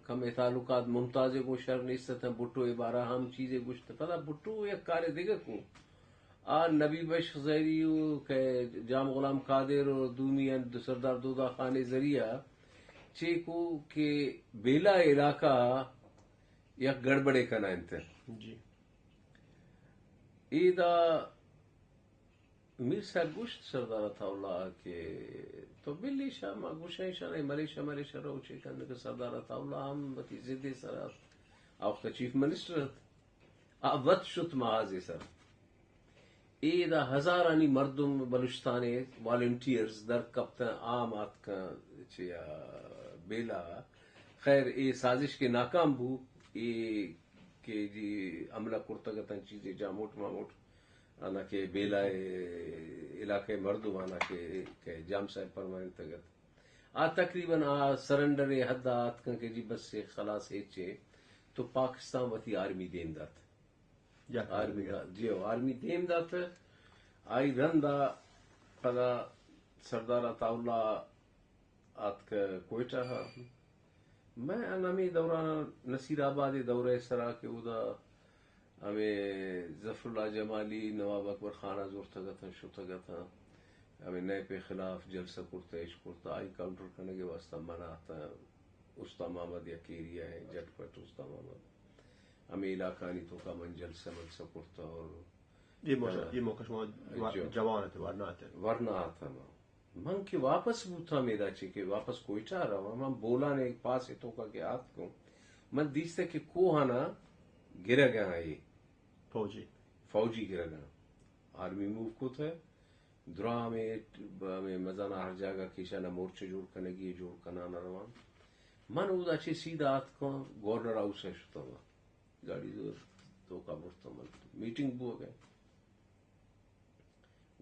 کمے تعلقات ممتاز ء گوں شر نیست اتاں، بھٹو ء بارہ ہم چیزے گوشت۔ پدا بھٹو یک کارے دگہ کو۔ آ نبی بخش زہری و کہ جام غلام قادر و دومی انت سردار دودا خان ء ذریعہ چے کو کہ بیلہ علاقہ یک گڑبڑے کنا انت۔ جی۔ ایدا میر صاحب گوشت سردار عطا اللہ کہ تو بل ایشا، ما گوشاں ایشاں، اے مریشہ مریشہ رو چے کن کہ سردار عطا اللہ ہم وتی ضد ء سر ات، آ وقت چیف منسٹر ات، آ وت شت محاذ ء سر۔ اے دا ہزارانی مردم بلوچستان ء والنٹیئرز در کپتن، عام آتکن چہ آ بیلہ۔ خیر، اے سازش کہ ناکام بو، اے کہ جی حملہ کرتگ اتن چیزے جاموٹ ماموٹ، آنا کہ بیلہ ء علاقہ ء مردم آنا کہ، کہ جام صاحب پرمائنتگ ات۔ آ تقریباً آ سرنڈر ء حد ء آتکن کہ جی بس اے خلاص ہچ اے تو پاکستان وتی آرمی دیم دات۔ یک آرمی آرمی۔ دا-، جی ہو، آرمی دیم دات۔ آئی رند ء پدا سردار عطا اللہ آتک کوئٹہ ء۔ من ہمے دوران نصیر آباد ء دورہ ء سرا کہ اودا ہمے ظفر اللہ جمالی، نواب اکبر خان ء زرتگ اتاں، شتگ اتاں، ہمے نیپ ء خلاف جلسہ کرتہ، اش کرتہ، آئی کاؤنٹر کنگ ء واستہ من آتاں۔ استان محمد یک ایریا ہے، جٹ پٹ استان محمد، ہمے علاقہ آنی توکا من جلسہ ملسہ کرتہ اور یہ موقع، ہاں۔ یہ موقع شما جو۔ جوان ات، ورنا ات۔ ورنا آتاں ما۔ من کہ واپس بوتاں میدا چہ کہ واپس کوئٹہ رواں، من بولان ء پاس ء توکا کہ آتکوں، من دیستہ کہ کوہانا گرگا اے۔ فوجی۔ فوجی گرگا۔ آرمی موو کت ہے۔ درا ہمے، ہمے مزانا ہر جاگہ کہ ایشانا مورچہ جوڑ کنگی، جوڑ کنانا روان۔ من اودا چہ سیدھا آتکاں گورنر ہاؤس ء شتاں۔ گاڑی توکا برتاں من۔ میٹنگ بوگ ء۔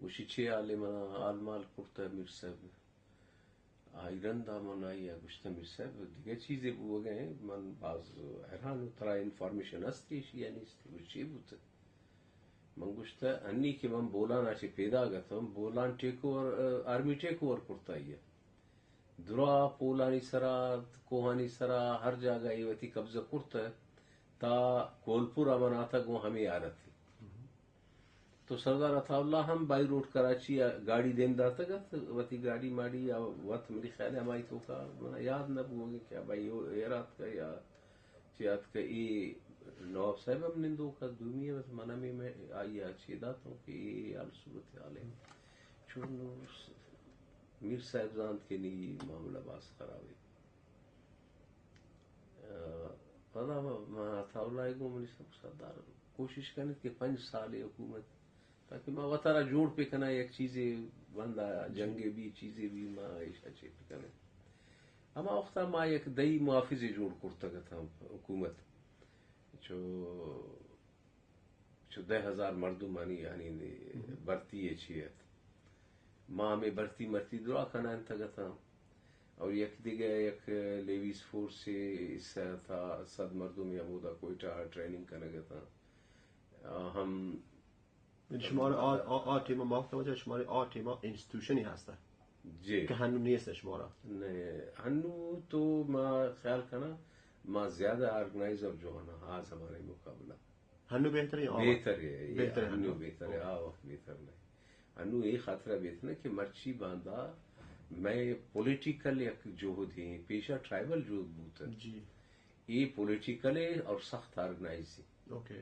گوشی، چے حالے؟ منا حال مال کرتہ میر صاحب۔ آئی رندا من آئی ء گوشتہ، میر صاحب، دگہ چیزے بوگ ء انت، من باز حیران ہوں، ترا انفارمیشن ہست ایشی یا نیست؟ گوشت، چے بوتہ؟ من گوشتہ، انی کہ من بولان ء چہ پیداگ اتوں، Bolan take over, army take over کرتہ آئی ء۔ درا پولانی سرا، کوہانی سرا، ہر جاگہ ای وتی قبضہ کرتہ، تا کولپور ء من آتہ گوں ہمے حالت۔ تو سردار عطا اللہ ہم بائی روڈ کراچی ء گاڑی دیم داتگ ات، وتی گاڑی ماڑی ء وت منی خیال ء ہمائی توکا منا یاد نہ بوگی کہ بھائی او ایر آتکہ یا چی آتکہ۔ اے نواب صاحب ہم نندوک ات، دومی ء بس من ہمے میں آئی ء چی داتوں کہ اے حال صورت حال ہے۔ چون میر صاحب زانت کہ نی معاملہ باز خراب ہے۔ آ، پدا ما، ما عطا اللہ ء گوں منی سک سردار کوشش کنت کہ پنچ سال ء حکومت، تاکہ ما وتارا جوڑ پہ کناں، یک چیزے بندا جی۔ جنگے بھی، چیزے بھی ما ایشا چے پہ کنیں۔ ہما وقتا ما یک دئی محافظے جوڑ کرتگ اتاں حکومت۔ چو چو دہ ہزار مردمانی یعنی بھرتی ء چی ات۔ ما ہمے بھرتی مرتی درا کنائینتگ اتاں اور یک دگہ یک لیویز فورس ء حصہ ء تھا، صد مردم ء ہمودا کوئٹہ ء ٹریننگ کنگ اتاں۔ آ ہم یعنی شمارا آ، آ، آ ٹیما معاف کن، شمارا آ ٹیما انسٹیٹیوشنی ہستا جی۔ کہ ہنو نیست شمارا؟ نہیں، ہنو تو ما خیال کناں ما زیادہ آرگنائز اور جوان آ زمانے مقابلہ۔ ہنو بہتر ہے؟ بہتر ہے، یہ بہتر ہے ہنو ہنو۔ بہتر ہے، آ وقت بہتر نہیں۔ ہنو یہ خاطرہ بہتر ہے کہ مرچی باندا میں پولیٹیکل یک جہد ہے، پیشہ ٹرائبل جہد بوتا۔ جی۔ یہ پولیٹیکل ہے اور سخت آرگنائز ہے۔ اوکے۔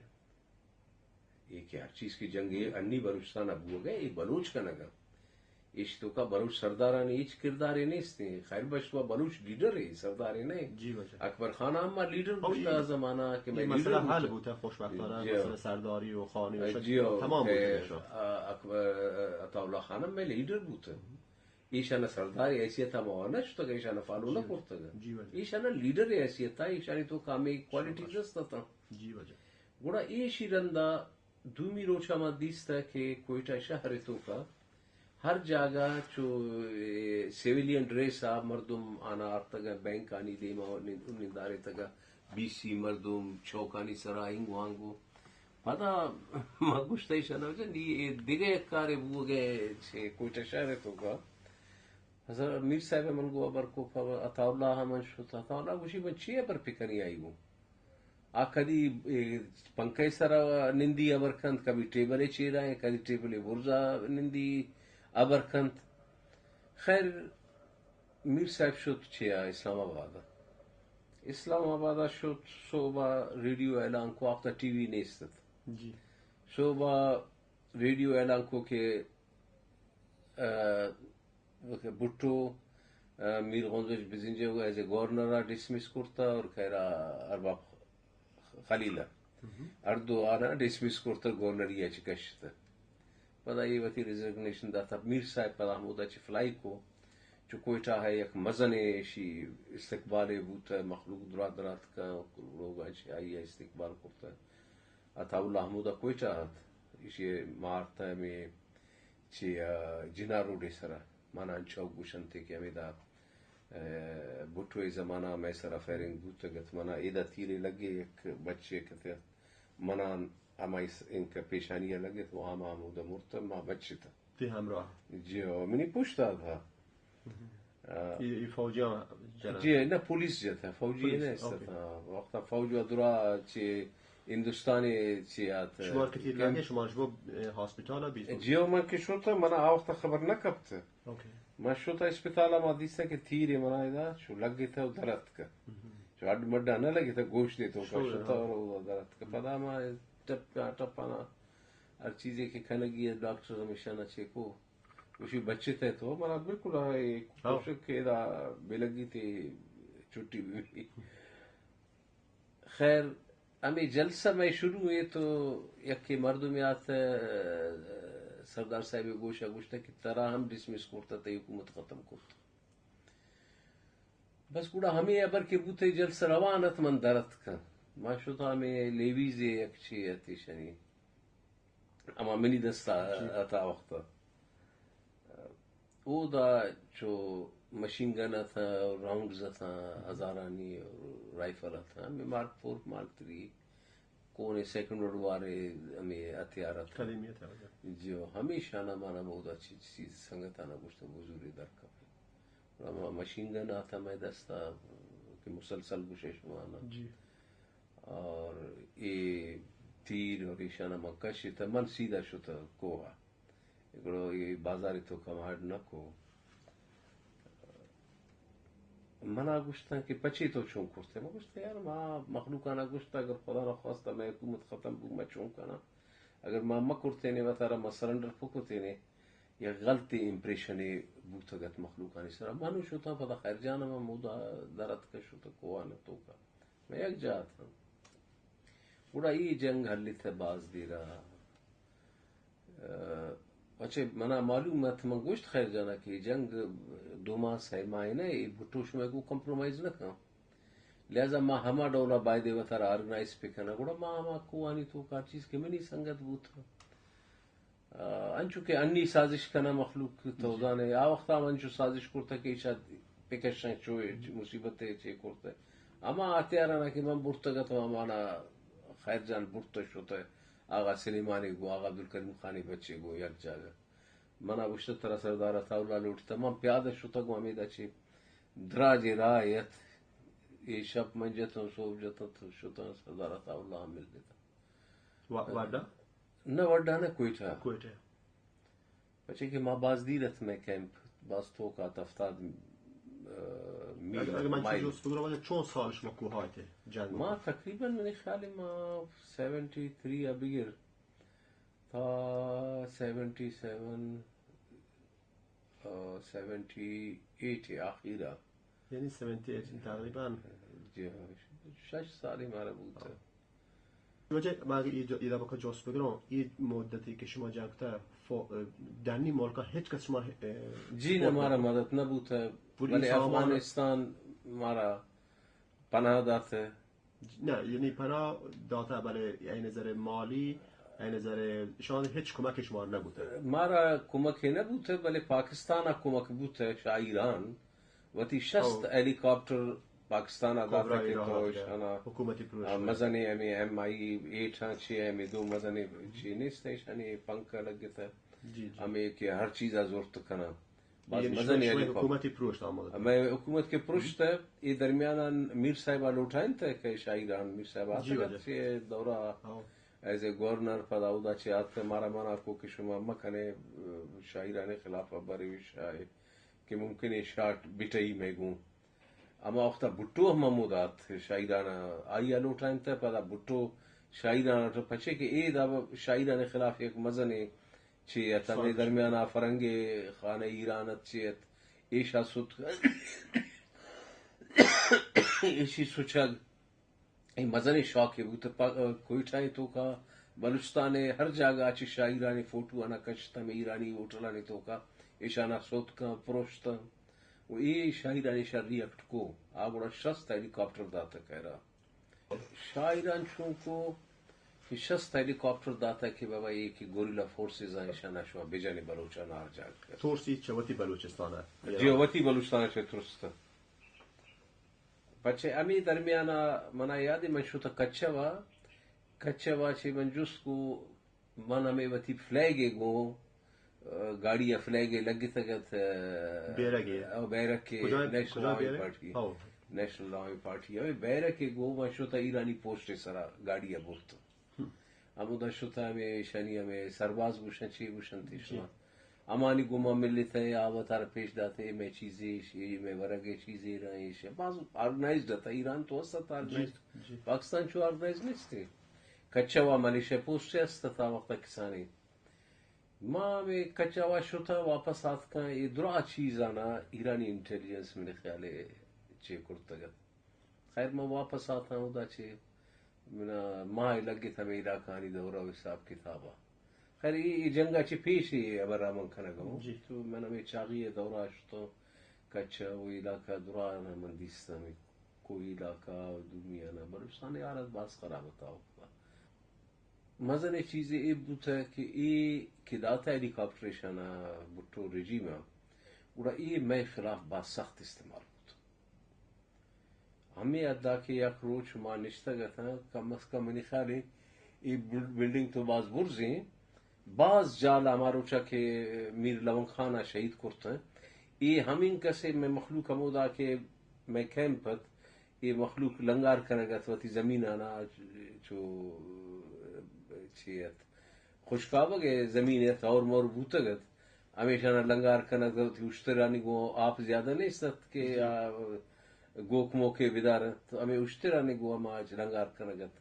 یہ کہ ہر چیز کی جنگ ہے، انی بلوچستان ء بوگ ء، یہ بلوچ کنگ ء۔ ایش توکا بلوچ سردارانی ہچ کردارے نیست ہیں۔ خیر بخش تو بلوچ لیڈر ہے، سردارے نہیں۔ جی واجہ۔ اکبر خان ہم ما لیڈر او، بوتا یہ، زمانہ کہ یہ میں مسئلہ لیڈر حل بوتا۔ بوتا خوشبختانہ، جی۔ مسئلہ سرداری و خانی و جی، شک تمام کہ، بوتا شو۔ آ، اکبر، آ، عطا اللہ خان ہم میں لیڈر بوتا۔ ایشانا سردار حیثیت ہم آوار نہ شتگ، ایشانا فالو نہ جی۔ کرتگ۔ جی واجہ۔ ایشانا لیڈر حیثیت آ، ایشانی توکا ہمیں کوالٹی شاباش۔ دست آتا۔ جی واجہ۔ گڑا ایشی رندا دومی روچا ما دیستہ کہ کوئٹہ شہر توکا ہر جاگہ چو، اے، سیویلین ڈریس آ مردم آنا آرتگ، بینکانی دیما نند-، نندارتگ، بی سی مردم چوکانی سرا اینگو آنگو۔ پدا ما گوشت ایشانا، نی اے دگہ یک کارے بوگے چہ کوئٹہ شہر توکا۔ حضرت میر صاحب من گو ہبر کو، پہ عطا اللہ ہم من شت۔ عطا اللہ گوشی، من چی ہبر پکنی آئی گو؟ آ کدی، اے، پنکھے سرا نندی ہبر کنت، کبھی ٹیبلے چیرا ہیں، کدی ٹیبلے برزا نندی ہبر کنت۔ خیر، میر صاحب شت چیا اسلام آباد۔ اسلام آباد شت، صوبہ ریڈیو اعلان کو، آختا ٹی وی نیست ات۔ جی۔ صوبہ ریڈیو اعلان کو کہ، آ، بھٹو، آ، میر غنزوش Bizenjo as a governor dismiss کرتا اور خیرا ارباب خلیل ء۔ ہر دو آنا ڈسمس کرتا، گورنری ء چہ کشتا۔ پدا اے وتی ریزگنیشن داتا۔ میر صاحب پدا ہمودا چہ فلائی کو، چو کوئٹہ ء یک مزن ایشی استقبالے بوتا، مخلوق درا دراتکا، لوگاں چہ آئی ء استقبال کرتا۔ عطا اللہ ہمودا کوئٹہ ات، ایشی مارتا ہمیں چہ، آ، جناح روڈ ء سرا، مانا انچو گوشنت کہ ہمیدا، آ، بھٹو ء زمانہ مئے سرا فائرنگ بوتگ ات، منا ایدا تیرے لگے، یک بچے کتے ات، منا ہمائی س-، انکا پیشانی ء لگے تو ہما ہمودا مرت، ما بچتا۔ تی ہمراہ؟ جی ہو، منی پشتا تھا۔ آ، اے، اے فوجیاں جنگ؟ جی نہ، پولیس جتا، فوجی پولیس، نہ است اوکے۔ تھا۔ وقتا فوج و درا چہ ہندوستان چہ آت۔ شما کہ تیر لگے، شما شما، اے، ہاسپٹال بیت؟ جی ہو، من کہ شتا، منا آ وقتا خبر نہ کپت۔ اوکے۔ من شتا اسپتال، ما دیستا کہ تیر منا ادا شو لگے تھا، درت کا۔ شو ہڈ مڈا نہ لگے تھا، گوشت تو کا شو، شتا ہاں۔ اور درت کا۔ پدا ما ٹپ، ٹپانا ہر چیزے کہ کنگی ہے، ڈاکٹر ہمیشہ نہ چیکو۔ گوشی بچت ئے تو، منا بالکل آ، اے ہاں۔ کوشک کہ ادا بلگی تے چھٹی بی۔ خیر، ہمے جلسہ مئے شروع اے تو یکے مردمے آت، سردار صاحب گوشا گوشتا کہ ترا ہم ڈسمس کرتا، تئی حکومت ختم کرتا۔ بس گڑا ہمے ہبر کہ بوت، اے جلسہ روان ات، من در اتکاں۔ ما شتاں ہمے لیویز ء یک چے ات ایشانی۔ ہما منی دستا جی۔ ات آ وقت۔ اودا چو مشین گن اتاں، راؤنڈز اتاں، ہزارانی رائفل اتاں، ہمے مارک فور، مارک تھری، کونے سیکنڈ ورلڈ وار ء ہمے ہتھیار ات۔ قدیمی ہتھیار ات۔ جی، ہمیشانا مانا مودا چیز، چیز سنگتانا گوشت، بزوری در کپے۔ ہما مشین گن آتا مئے دستا کہ مسلسل گوشے شما نا۔ جی۔ اور اے تیر اور ایشانا من کشتا، من سیدھا شتا کوہا۔ گڑا اے بازاری توکا ما اڈ نہ کو۔ منا گوشتاں کہ پچے تو چون کرتے؟ ما گوشت یار، ما مخلوقانا گوشت اگر خدا نخواستہ مئے حکومت ختم بو، ما چون کناں؟ اگر ما مہ کرتینے، وتارا ما سرنڈر پہ کتینے، یک غلطیں امپریشنے بوتگ ات مخلوقانی سرا۔ من و شتاں پدا خیر جان ہم ہمودا در اتک، شتہ کوہان توکا۔ من یک جاہ اتاں۔ گڑا اے جنگ ہلیت باز دیرا۔ ء، پچے منا معلوم ات، من گوشت خیر جانا کہ اے جنگ دو ماہ سئے ماہ نہ، اے بھٹو شمئے گوں کمپرومائز نہ کن۔ لہذا ما ہما ڈولا بایدے وتارا آرگنائز بکناں۔ گڑا ما ہما کوہانی توکا چیز کہ منی سنگت بوت، ء، انچو کہ انی سازش کناں مخلوق تو جی۔ زانے، آ وقتا ہم انچو سازش کرتا کہ ایشا بکشاں چو مصیبت ء چے کرتہ۔ ہما ہتھیارانا کہ من برتگ اتاں، ہمانا خیر جان برتہ شتہ آغا سلیمانی گوں، آغا عبدالکریم خانی بچے گوں یک جاگہ۔ منا گوشتہ ترا سردار عطا اللہ لوٹتہ۔ من پیادہ شتگوں ہمیدا چہ دراجے راہ ات۔ اے شپ من جتاں، صبح جتاں تو شتاں، سردار عطا اللہ ہم مل بیتاں۔ وا-، واڈا؟ نہ، واڈا نہ، کوئٹہ۔ کوئٹہ۔ پچے کہ ما باز دیر ات مئے کیمپ، باز توک ات، ہفتاد، ء، میل اگر، اگر من چی مائل۔ جست بگرم، اگر چون سال شما کوہا ات جنگ ما بکن؟ تقریباً منی خیال ما سیونٹی تھری ء بگر تا سیونٹی سیون، ء، سیونٹی ایٹ ء آخیرا۔ یعنی سیونٹی ایٹ تقریباً۔ جی ہاں، شش سالے مارا بوت۔ ہاں۔ واجہ، ما اگہ اے جو، اے بابت جست بگروں، اے مدتی کہ شما جنگ کتا، فو-، ڈنی ملکا ہچ کس شما، اے، جی نہ، سپورٹ مارا نہ کت؟ مدد نہ بوتا، پوری بلے سامان افغانستان مارا پناہ داتا۔ نہ، یعنی پناہ داتا، بلے اے نظر مالی اے نظر ءَ شما ہچ کمک شما نہ بوتہ؟ مارا کمک نہ بوتہ، بلے پاکستان ءَ کمک بوتہ، شاہ ایران وتی شست ہیلی کاپٹر پاکستان ءَ داتہ کہ تو ایشانا حکومتی پروش، مزنیں ہمے ایم آئی ایٹ آں چی، ہمے دو مزنیں چی نیست، ایشانی پنکھ لگتہ، ہمے کہ ہر چیز ءَ زرت کناں۔ باز مزنیں ہیلی کاپٹر۔ حکومتی پروشت آمد۔ مئے حکومت کہ پروشت، اے درمیان ءَ میر صاحب ءَ لوٹائینت کہ شاہ ایران، میر صاحب آتکگ ات چی دورہ ءَ ایز اے گورنر، پدا اودا چہ آتکہ مارا منع کو کہ شما مکنے، شاہ ایران ءِ خلاف ءَ برے شاہ ءَ کہ ممکن اے شاٹ بٹئی مئے گوں۔ ہما وخت ءَ بھٹو ہم ہمودا ات، شاہ ایران ءَ آئی ءَ لوٹائینتہ، پدا بھٹو شاہ ایران ءَ، پچے کہ اے دابا شاہ ایران ءِ خلاف یک مزنیں چی ات، ہمے درمیان ءَ فرنگ ءِ خانہ ایران ات چی ات، ایشا ست ایشی سچگ اے مزنیں شاکے بوت۔ پا-، کوئٹہ ءِ توکا، بلوچستان ءِ ہر جاگہ ءَ چہ شاہ ایرانی فوٹو آناں کشت، ہمے ایرانی ہوٹلانی توکا ایشاناں سوتکاں، پروشتاں۔ و اے شاہ ایران ایشاں ری ایکٹ کو، آ گڑا شست ہیلی کاپٹر داتہ خیرا۔ شاہ ایران چون کو کہ شست ہیلی کاپٹر داتہ کہ بابا اے کہ گوریلا فورسز آں، ایشاناں شما بجنے بلوچاناں ہر جاگہ۔ فورس چہ وتی بلوچستان ءَ؟ جی، وتی بلوچستان ءَ چہ ترستہ۔ پچے ہمے درمیان ءَ منا یاد اے من شتہ کچوا، کچوا چہ من جست کو، من ہمے وتی فلیگ ءِ گوں، آ، گاڑی ءِ فلیگ ءَ لگتگ ات، آ، بیرگ ءَ؟ او، بیرک ءَ، کجا، نیشنل کجا عوامی بیرک؟ پارٹی۔ ہو۔ نیشنل عوامی پارٹی۔ ہمے بیرک ءِ گوں من شتہ ایرانی پوسٹ ءِ سرا گاڑی ءَ برت۔ ہمودا شتہ ہمے ایشانی ہمے سرباز گوشن، چی گوشن تی شما؟ ہمانی گوما ملتہ، آ وتارا پیش داتہ، اے مئے چیزے، اے مئے ورگ ءِ چیزے، ایران ایش باز آرگنائزڈ اتہ، ایران تو است ات آرگنائزڈ۔ پاکستان چو آرگنائزڈ نیست۔ کچوا ملیشیا پوسٹ است ات آ وقت ءَ کسانیں۔ ما ہمے کچوا شتاں، واپس آتکاں، اے درا چیزانا ایرانی انٹیلیجنس منی خیال ءَ چے کرتگ ات۔ خیر، من واپس آتاں اودا چہ منا ماہ لگت ہمے علاقہانی دورہ و حساب کتابا۔ خیر، اے، اے جنگا چہ پیش اے ہبرا من کنگا اوں۔ تو من ہمے چاغی دورہ شتاں، کچ و علاقہ درا من دیستاں، ہمے کوہی علاقہ و دومی آنا بلوچستان حالت باز خراب اتاں۔ مزنیں چیزے اے بوتہ کہ اے کہ داتہ ہیلی کاپٹر ایشانا بھٹو رژیم ءَ، گڑا اے مئے خلاف باز سخت استعمال بوت۔ ہمے حدا کہ یک روچ ما نشتگ اتاں، کم از کم منی خیال اے، اے بل-، بلڈنگ تو باز برزیں، باز جال ہما روچا کہ میر لونگ خان ءَ شہید کرتہ، اے ہمینکسے مئے مخلوق ہمودا کہ مئے کیمپ ات، اے مخلوق لنگار کنگ ات وتی زمینانا، چو چی ات، خشکابگ ءِ زمین ات، ہور مور بوتگ ات، ہمیشانا لنگار کنگ ات، وتی اشترانی گوں آپ زیادہ نیست ات کہ آ گوک موکے بدارنت، ہمے اشترانی گوں ہما لنگار کنگ ات۔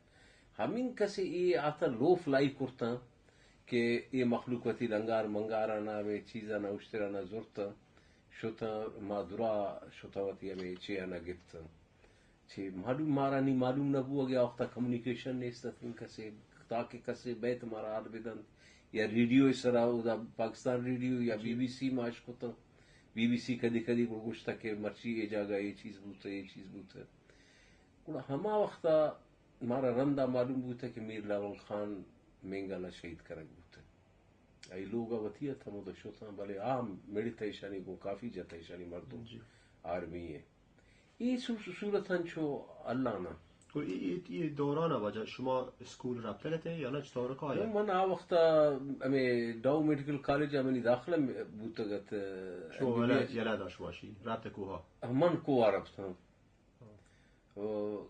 ہمینکسے اے آتاں لو فلائی کرتاں کہ اے مخلوق وتی لنگارانا، ہمے چیزانا، اشترانا زرتاں، شتاں، ما درا شتاں وتی ہمے چیانا گپتاں۔ چہ معلوم، مارا نی معلوم نہ بو، اگہ آ وختا کمیونیکیشن نیست ات، کسے، تاکہ کسے بیت مارا حال بدنت، یا ریڈیو سرا، اودا پاکستان ریڈیو یا بی بی سی ما اشکتاں، بی بی سی کدی کدی گڑ گوشتہ کہ مرچی اے جاگہ اے چیز بوتہ، اے چیز بوتہ۔ گڑا ہما وختا مارا رندا معلوم بوتہ کہ میر لونگ خان مینگل ءَ شہید کنگ بوتہ۔ آئی لوگ ءَ وتی ات، ہمودا شتاں، بلے آ ہم مڑتہ، ایشانی گوں کافی جتہ ایشانی مردم آرمی ءَ۔ اے سو-، صورت انچو اللہ نا۔ تو اے، اے، اے دوران ءَ واجہ شما اسکول رپتگ ات یا نہ، چطور کایا؟ نو، من آ وخت ءَ ہمے ڈاؤ میڈیکل کالج ءَ منی داخلہ بوتگ ات، شما ایم بی بی ایس۔ یلہ، یلہ دا شما شی رپت کوہا؟ من کوہا رپتاں۔ او،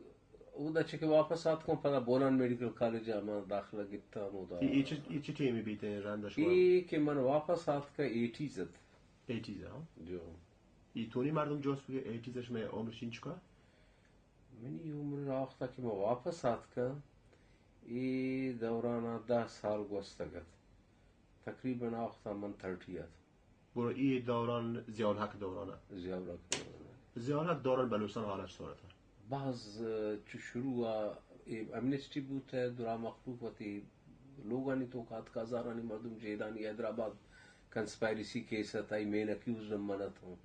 اودا چہ کہ واپس آتکاں، پدا بولان میڈیکل کالج ءَ من داخلہ گپتاں ہمودا۔ اے، اے چہ، اے چہ ٹیمے بیتہ رند شما؟ اے کہ من واپس آتکاں، ایٹیز ات۔ ایٹیز، ہاں؟ جو۔ اے تونی مردم جوست بکہ، ایٹیز شمئے عمر چنچکا؟ منی عمر آ وختا کہ من واپس آتکاں، اے دورانا دہ سال گوستگ ات۔ تقریباً آ وختا من تھرٹی ات۔ گڑا اے دوران ضیاء الحق دوران ءَ۔ ضیاء الحق دوران ءَ۔ ضیاء الحق دوران بلوچستان حالت چطور ات؟ باز، چو شروع ءَ اے ایمنسٹی بوت ءَ، درا مخلوق وتی لوگانی توکا اتک، ہزارانی مردم جیلانی، حیدرآباد کنسپائریسی کیس ات، آئی مین اکیوزڈ ہم من اتاں۔